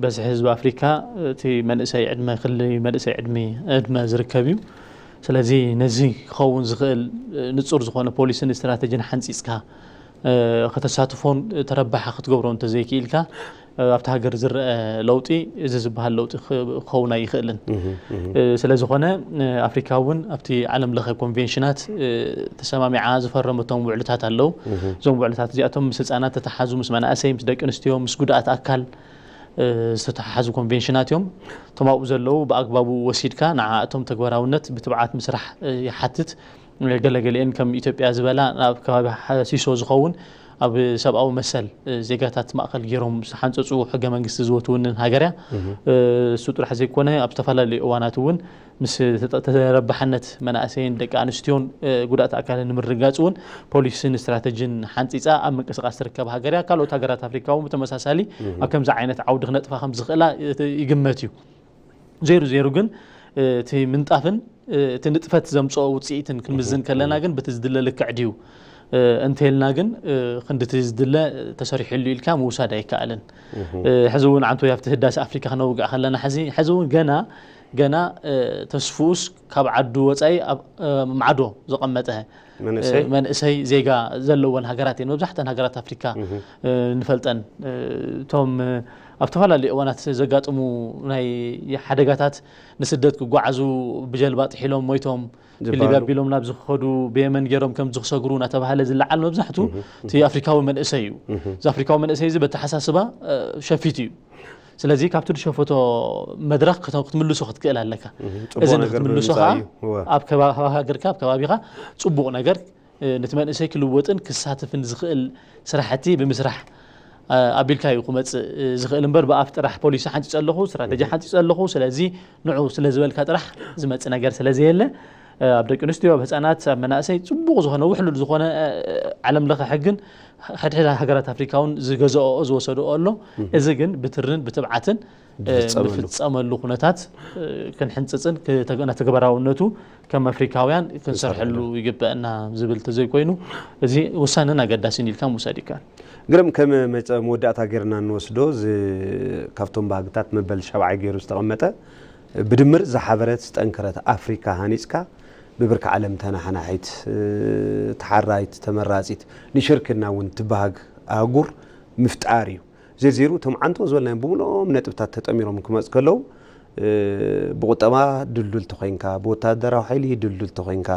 በዝሒ ህዝቢ ኣፍሪካ እቲ መንእሰይ ዕድመ ክሊ መንእሰይ ዕድሚ ዕድመ ዝርከብ እዩ። ስለዚ ነዚ ክኸውን ዝኽእል ንፁር ዝኾነ ፖሊሲን ስትራተጂን ሓንፂፅካ ከተሳትፎን ተረባሒ ክትገብሮ እንተዘይክኢልካ ኣብቲ ሃገር ዝረአ ለውጢ እዚ ዝበሃል ለውጢ ክኸውን ኣይኽእልን። ስለዝኾነ ኣፍሪካ እውን ኣብቲ ዓለም ለኸ ኮንቬንሽናት ተሰማሚዓ ዝፈረመቶም ውዕልታት ኣለዉ። እዞም ውዕልታት እዚኣቶም ምስ ህፃናት ተተሓዙ፣ ምስ መናእሰይ፣ ምስ ደቂ ኣንስትዮ፣ ምስ ጉድኣት ኣካል ዝተተሓሓዙ ኮንቬንሽናት እዮም። እቶም ኣብኡ ዘለዉ ብኣግባቡ ወሲድካ ንዓኣቶም ተግባራውነት ብትብዓት ምስራሕ ይሓትት። ገለገሊአን ከም ኢትዮጵያ ዝበላ ኣብ ከባቢ ሲሶ ዝኸውን ኣብ ሰብኣዊ መሰል ዜጋታት ማእኸል ገይሮም ዝተሓንፀፁ ሕገ መንግስቲ ዝወትውንን ሃገር እያ። እሱ ጥራሕ ዘይኮነ ኣብ ዝተፈላለዩ እዋናት እውን ምስ ተረባሕነት መናእሰይን ደቂ ኣንስትዮን ጉዳት ኣካልን ንምርግጋፅ እውን ፖሊሲን ስትራተጂን ሓንፂፃ ኣብ ምንቅስቃስ ትርከብ ሃገር እያ። ካልኦት ሃገራት ኣፍሪካ እውን ብተመሳሳሊ ኣብ ከምዚ ዓይነት ዓውዲ ክነጥፋ ከምዝኽእላ ይግመት እዩ። ዜሩ ዜሩ ግን እቲ ምንጣፍን እቲ ንጥፈት ዘምፅኦ ውፅኢትን ክንምዝን ከለና ግን በቲ ዝድለ ልክዕ ድዩ እንተልና ግን ክንድቲ ዝድለ ተሰሪሕሉ ኢልካ ምውሳድ ኣይከኣልን። ሕዚ እውን ዓንቶ ኣብቲ ህዳሴ ኣፍሪካ ክነውግዕ ከለና ሕዚ ሕዚ እውን ገና ገና ተስፍኡስ ካብ ዓዱ ወፃኢ ኣብ ማዕዶ ዘቐመጠ መንእሰይ መንእሰይ ዜጋ ዘለወን ሃገራት እየን መብዛሕተን ሃገራት ኣፍሪካ ንፈልጠን። እቶም ኣብ ዝተፈላለዩ እዋናት ዘጋጥሙ ናይ ሓደጋታት ንስደት ክጓዓዙ ብጀልባ ጥሒሎም ሞይቶም፣ ግልብ ኣቢሎም ናብ ዝኸዱ ብየመን ገይሮም ከም ዝክሰግሩ እናተባሃለ ዝለዓል መብዛሕቱ እቲ ኣፍሪካዊ መንእሰይ እዩ። እዚ ኣፍሪካዊ መንእሰይ እዚ በተሓሳስባ ሸፊቱ እዩ። ስለዚ ካብቲ ዝሸፈቶ መድረኽ ክትምልሶ ክትክእል ኣለካ። እዚ ንክትምልሶ ከዓ ኣብ ሃገርካ ኣብ ከባቢኻ ፅቡቕ ነገር ነቲ መንእሰይ ክልወጥን ክሳተፍን ዝኽእል ስራሕቲ ብምስራሕ ኣቢልካ እዩ ክመፅእ ዝኽእል እምበር ብኣፍ ጥራሕ ፖሊሲ ሓንፂፀ ኣለኹ ስትራተጂ ሓንፂፀ ኣለኹ ስለዚ ንዑ ስለዝበልካ ጥራሕ ዝመፅእ ነገር ስለዘየለ ኣብ ደቂ ኣንስትዮ ኣብ ህፃናት ኣብ መናእሰይ ፅቡቕ ዝኾነ ውሕሉል ዝኾነ ዓለም ለኸ ሕግን ሕድሕድ ሃገራት ኣፍሪካ እውን ዝገዝኦ ዝወሰድኦ ኣሎ። እዚ ግን ብትርን ብትብዓትን ዝፍፀመሉ ኩነታት ክንሕንፅፅን ተግባራውነቱ ከም ኣፍሪካውያን ክንሰርሐሉ ይግበአና ዝብል ተዘይኮይኑ እዚ ውሳንን ኣገዳሲን ኢልካ ምውሳድ ይከኣል። ግርም ከም መወዳእታ ገይርና እንወስዶ ካብቶም ባህግታት መበል ሸብዓይ ገይሩ ዝተቐመጠ ብድምር ዝሓበረት ዝጠንከረት ኣፍሪካ ሃኒፅካ ብብርኪ ዓለም ተናሓናሒት ተሓራይት ተመራፂት ንሽርክና እውን ትበሃግ ኣህጉር ምፍጣር እዩ። ዜርዜሩ እቶም ዓንቶ ዝበልናዮም ብምልኦም ነጥብታት ተጠሚሮም ክመፁ ከለዉ ብቁጠባ ድልዱል ተኮይንካ፣ ብወታደራዊ ሓይሊ ድልዱል ተኮይንካ፣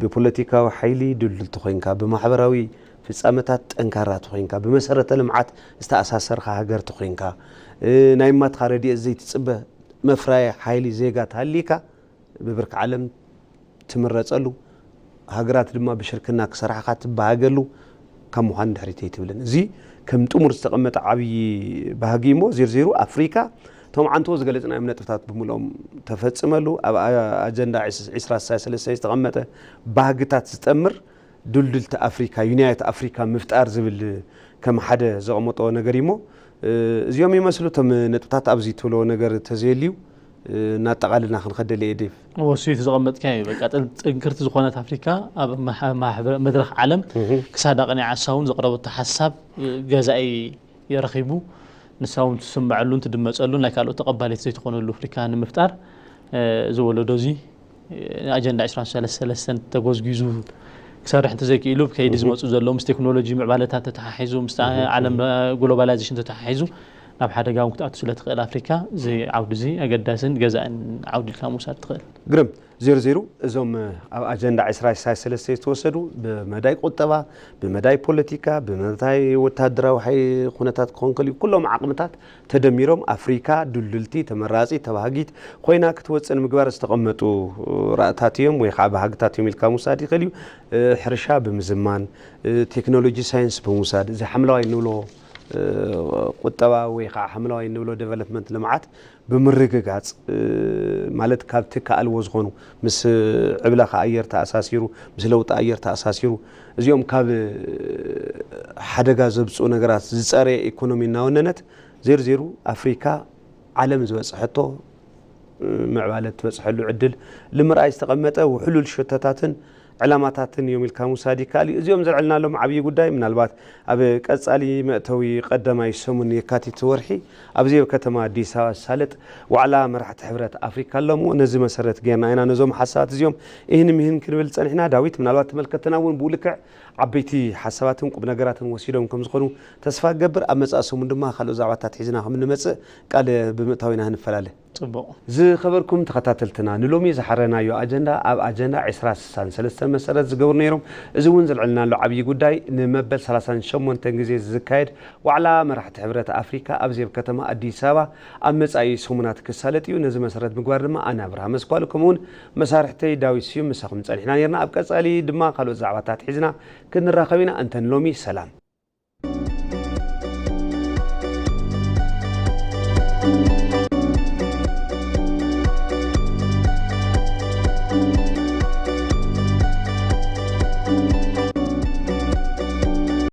ብፖለቲካዊ ሓይሊ ድልዱል ተኮይንካ፣ ብማሕበራዊ ፍፃመታት ጠንካራ ተኮይንካ፣ ብመሰረተ ልምዓት ዝተኣሳሰርካ ሃገር ተኮይንካ፣ ናይ ማትካ ረድኤት ዘይትፅበ መፍራየ ሓይሊ ዜጋ ተሃልይካ ብብርኪ ዓለም ትምረፀሉ፣ ሃገራት ድማ ብሽርክና ክሰርሓኻ ትበሃገሉ ካብ ምዃን ድሕሪት ኣይትብልን። እዚ ከም ጥሙር ዝተቐመጠ ዓብዪ ባህጊ እሞ፣ ዜርዜሩ ኣፍሪካ እቶም ዓንቶ ዝገለጽናዮም ነጥብታት ብምልኦም ተፈጽመሉ። ኣብ ኣ-፣ ኣጀንዳ ዕስ-፣ ዕስራ ስሳይ ሰለስተ ዝተቐመጠ ባህግታት ዝጠምር ድልድልቲ ኣፍሪካ፣ ዩናይት ኣፍሪካ ምፍጣር ዝብል ከም ሓደ ዘቐመጦ ነገር እሞ፣ እ፣ እዚኦም ይመስሉ እቶም ነጥብታት። ኣብዚ ትብሎ ነገር ተዘየልዩ፣ እ፣ እናጠቓልና ክንኸደል እየ፣ ዴቭ። ወሲቱ ዘቐመጥካዮ እዩ። በቃ ጥን-፣ ጥንክርቲ ዝኾነት ኣፍሪካ ኣብ ማሕ-፣ ማሕበረ-፣ መድረኽ ዓለም ክሳዳ ቅኒዓ ንሳ እውን ዘቕረበቶ ሓሳብ፣ እ፣ ገዛኢ የረኺቡ፣ ንሳ እውን ትስመዐሉን ትድመፀሉን ናይ ካልኦት ተቐባሊት ዘይትኾነሉ ኣፍሪካ ንምፍጣር፣ እ፣ እዚ ወለዶ እዚ፣ እ፣ ኣጀንዳ ዕስራን ሰለስተን ተጎዝጊዙ ክሰርሕ እንተዘይክኢሉ፣ ብከይዲ ዝመፁ ዘለዉ ምስ ቴክኖሎጂ ምዕባለታት ተተሓሒዙ፣ ምስ ዓለም ግሎባላይዜሽን ተተሓሒዙ ናብ ሓደጋ እውን ክትኣቱ ስለ ትኽእል ኣፍሪካ፣ እዚ ዓውዲ እዚ ኣገዳስን ገዛእን ዓውዲ ኢልካ ምውሳድ ትኽእል። ግርም። ዜርዜሩ እዞም ኣብ ኣጀንዳ ዕስራ ስሳይ ሰለስተ ዝተወሰዱ ብመዳይ ቁጠባ፣ ብመዳይ ፖለቲካ፣ ብመዳይ ወታደራዊ ሓይ-፣ ኩነታት ክኾን ከልዩ ኩሎም ዓቕምታት ተደሚሮም ኣፍሪካ ድልድልቲ፣ ተመራጺ፣ ተባሃጊት ኮይና ክትወጽእ ንምግባር ዝተቐመጡ ራእታት እዮም ወይ ከዓ ባህግታት እዮም ኢልካ ምውሳድ ይኽእል እዩ። እ፣ ሕርሻ ብምዝማን፣ እ፣ ቴክኖሎጂ ሳይንስ ብምውሳድ፣ እዚ ሓምለዋይ እንብሎ፣ እ፣ ቁጠባ ወይ ከዓ ሓምለዋይ እንብሎ ዴቨሎፕመንት ልምዓት ብምርግጋጽ፣ እ፣ ማለት ካብቲ ከኣልዎ ዝኾኑ ምስ ዕብለኻ ኣየር ተኣሳሲሩ፣ ምስ ለውጢ ኣየር ተኣሳሲሩ፣ እዚኦም ካብ ሓደጋ ዘብጽኡ ነገራት ዝጸረየ ኢኮኖሚ እናወነነት፣ ዜርዜሩ ኣፍሪካ ዓለም ዝበጽሐቶ ምዕባለ ትበጽሐሉ ዕድል ልምርኣይ ዝተቐመጠ ውሕሉል ሸቶታትን ዕላማታትን እዮም ኢልካ ምውሳድ ይከኣል እዩ። እዚኦም ዘልዕልናሎም ዓብዪ ጉዳይ ምናልባት ኣብ ቀጻሊ መእተዊ ቀዳማይ ሰሙን የካቲት ወርሒ ኣብዚ ኣብ ከተማ ኣዲስ ኣበባ ዝሳለጥ ዋዕላ መራሕቲ ሕብረት ኣፍሪካ ኣሎ እሞ ነዚ መሰረት ጌርና ኢና ነዞም ሓሳባት እዚኦም ይህን ምሂን ክንብል ጸኒሕና። ዳዊት፣ ምናልባት ተመልከትና እውን ብኡ ልክዕ ዓበይቲ ሓሳባትን ቁም ነገራትን ወሲዶም ከም ዝኾኑ ተስፋ እገብር። ኣብ መጻኢ ሰሙን ድማ ካልኦት ዛዕባታት ሒዝና ከም እንመጽእ ቃል ብምእታው ኢና ክንፈላለ። ጽቡቕ። ዝኸበርኩም ተኸታተልትና፣ ንሎሚ ዝሓረናዮ ኣጀንዳ ኣብ ኣጀንዳ ዕስራ ስሳን ሰለስተን መሰረት ዝገብሩ ነይሮም። እዚ እውን ዘልዕልና ኣሎ ዓብዪ ጉዳይ ንመበል ሰላሳን ሸሞንተን ግዜ ዝካየድ ዋዕላ መራሕቲ ሕብረት ኣፍሪካ ኣብዚ ኣብ ከተማ ኣዲስ ኣበባ ኣብ መጻኢ ሰሙናት ክሳለጥ እዩ። ነዚ መሰረት ምግባር ድማ ኣነ ኣብርሃ መስኳሉ ከምኡውን መሳርሕተይ ዳዊት ስዩም ምሳኹም ጸኒሕና ነይርና። ኣብ ቀጻሊ ድማ ካልኦት ዛዕባታት ሒዝና ክንራኸብ ኢና። እንተን ሎሚ ሰላም።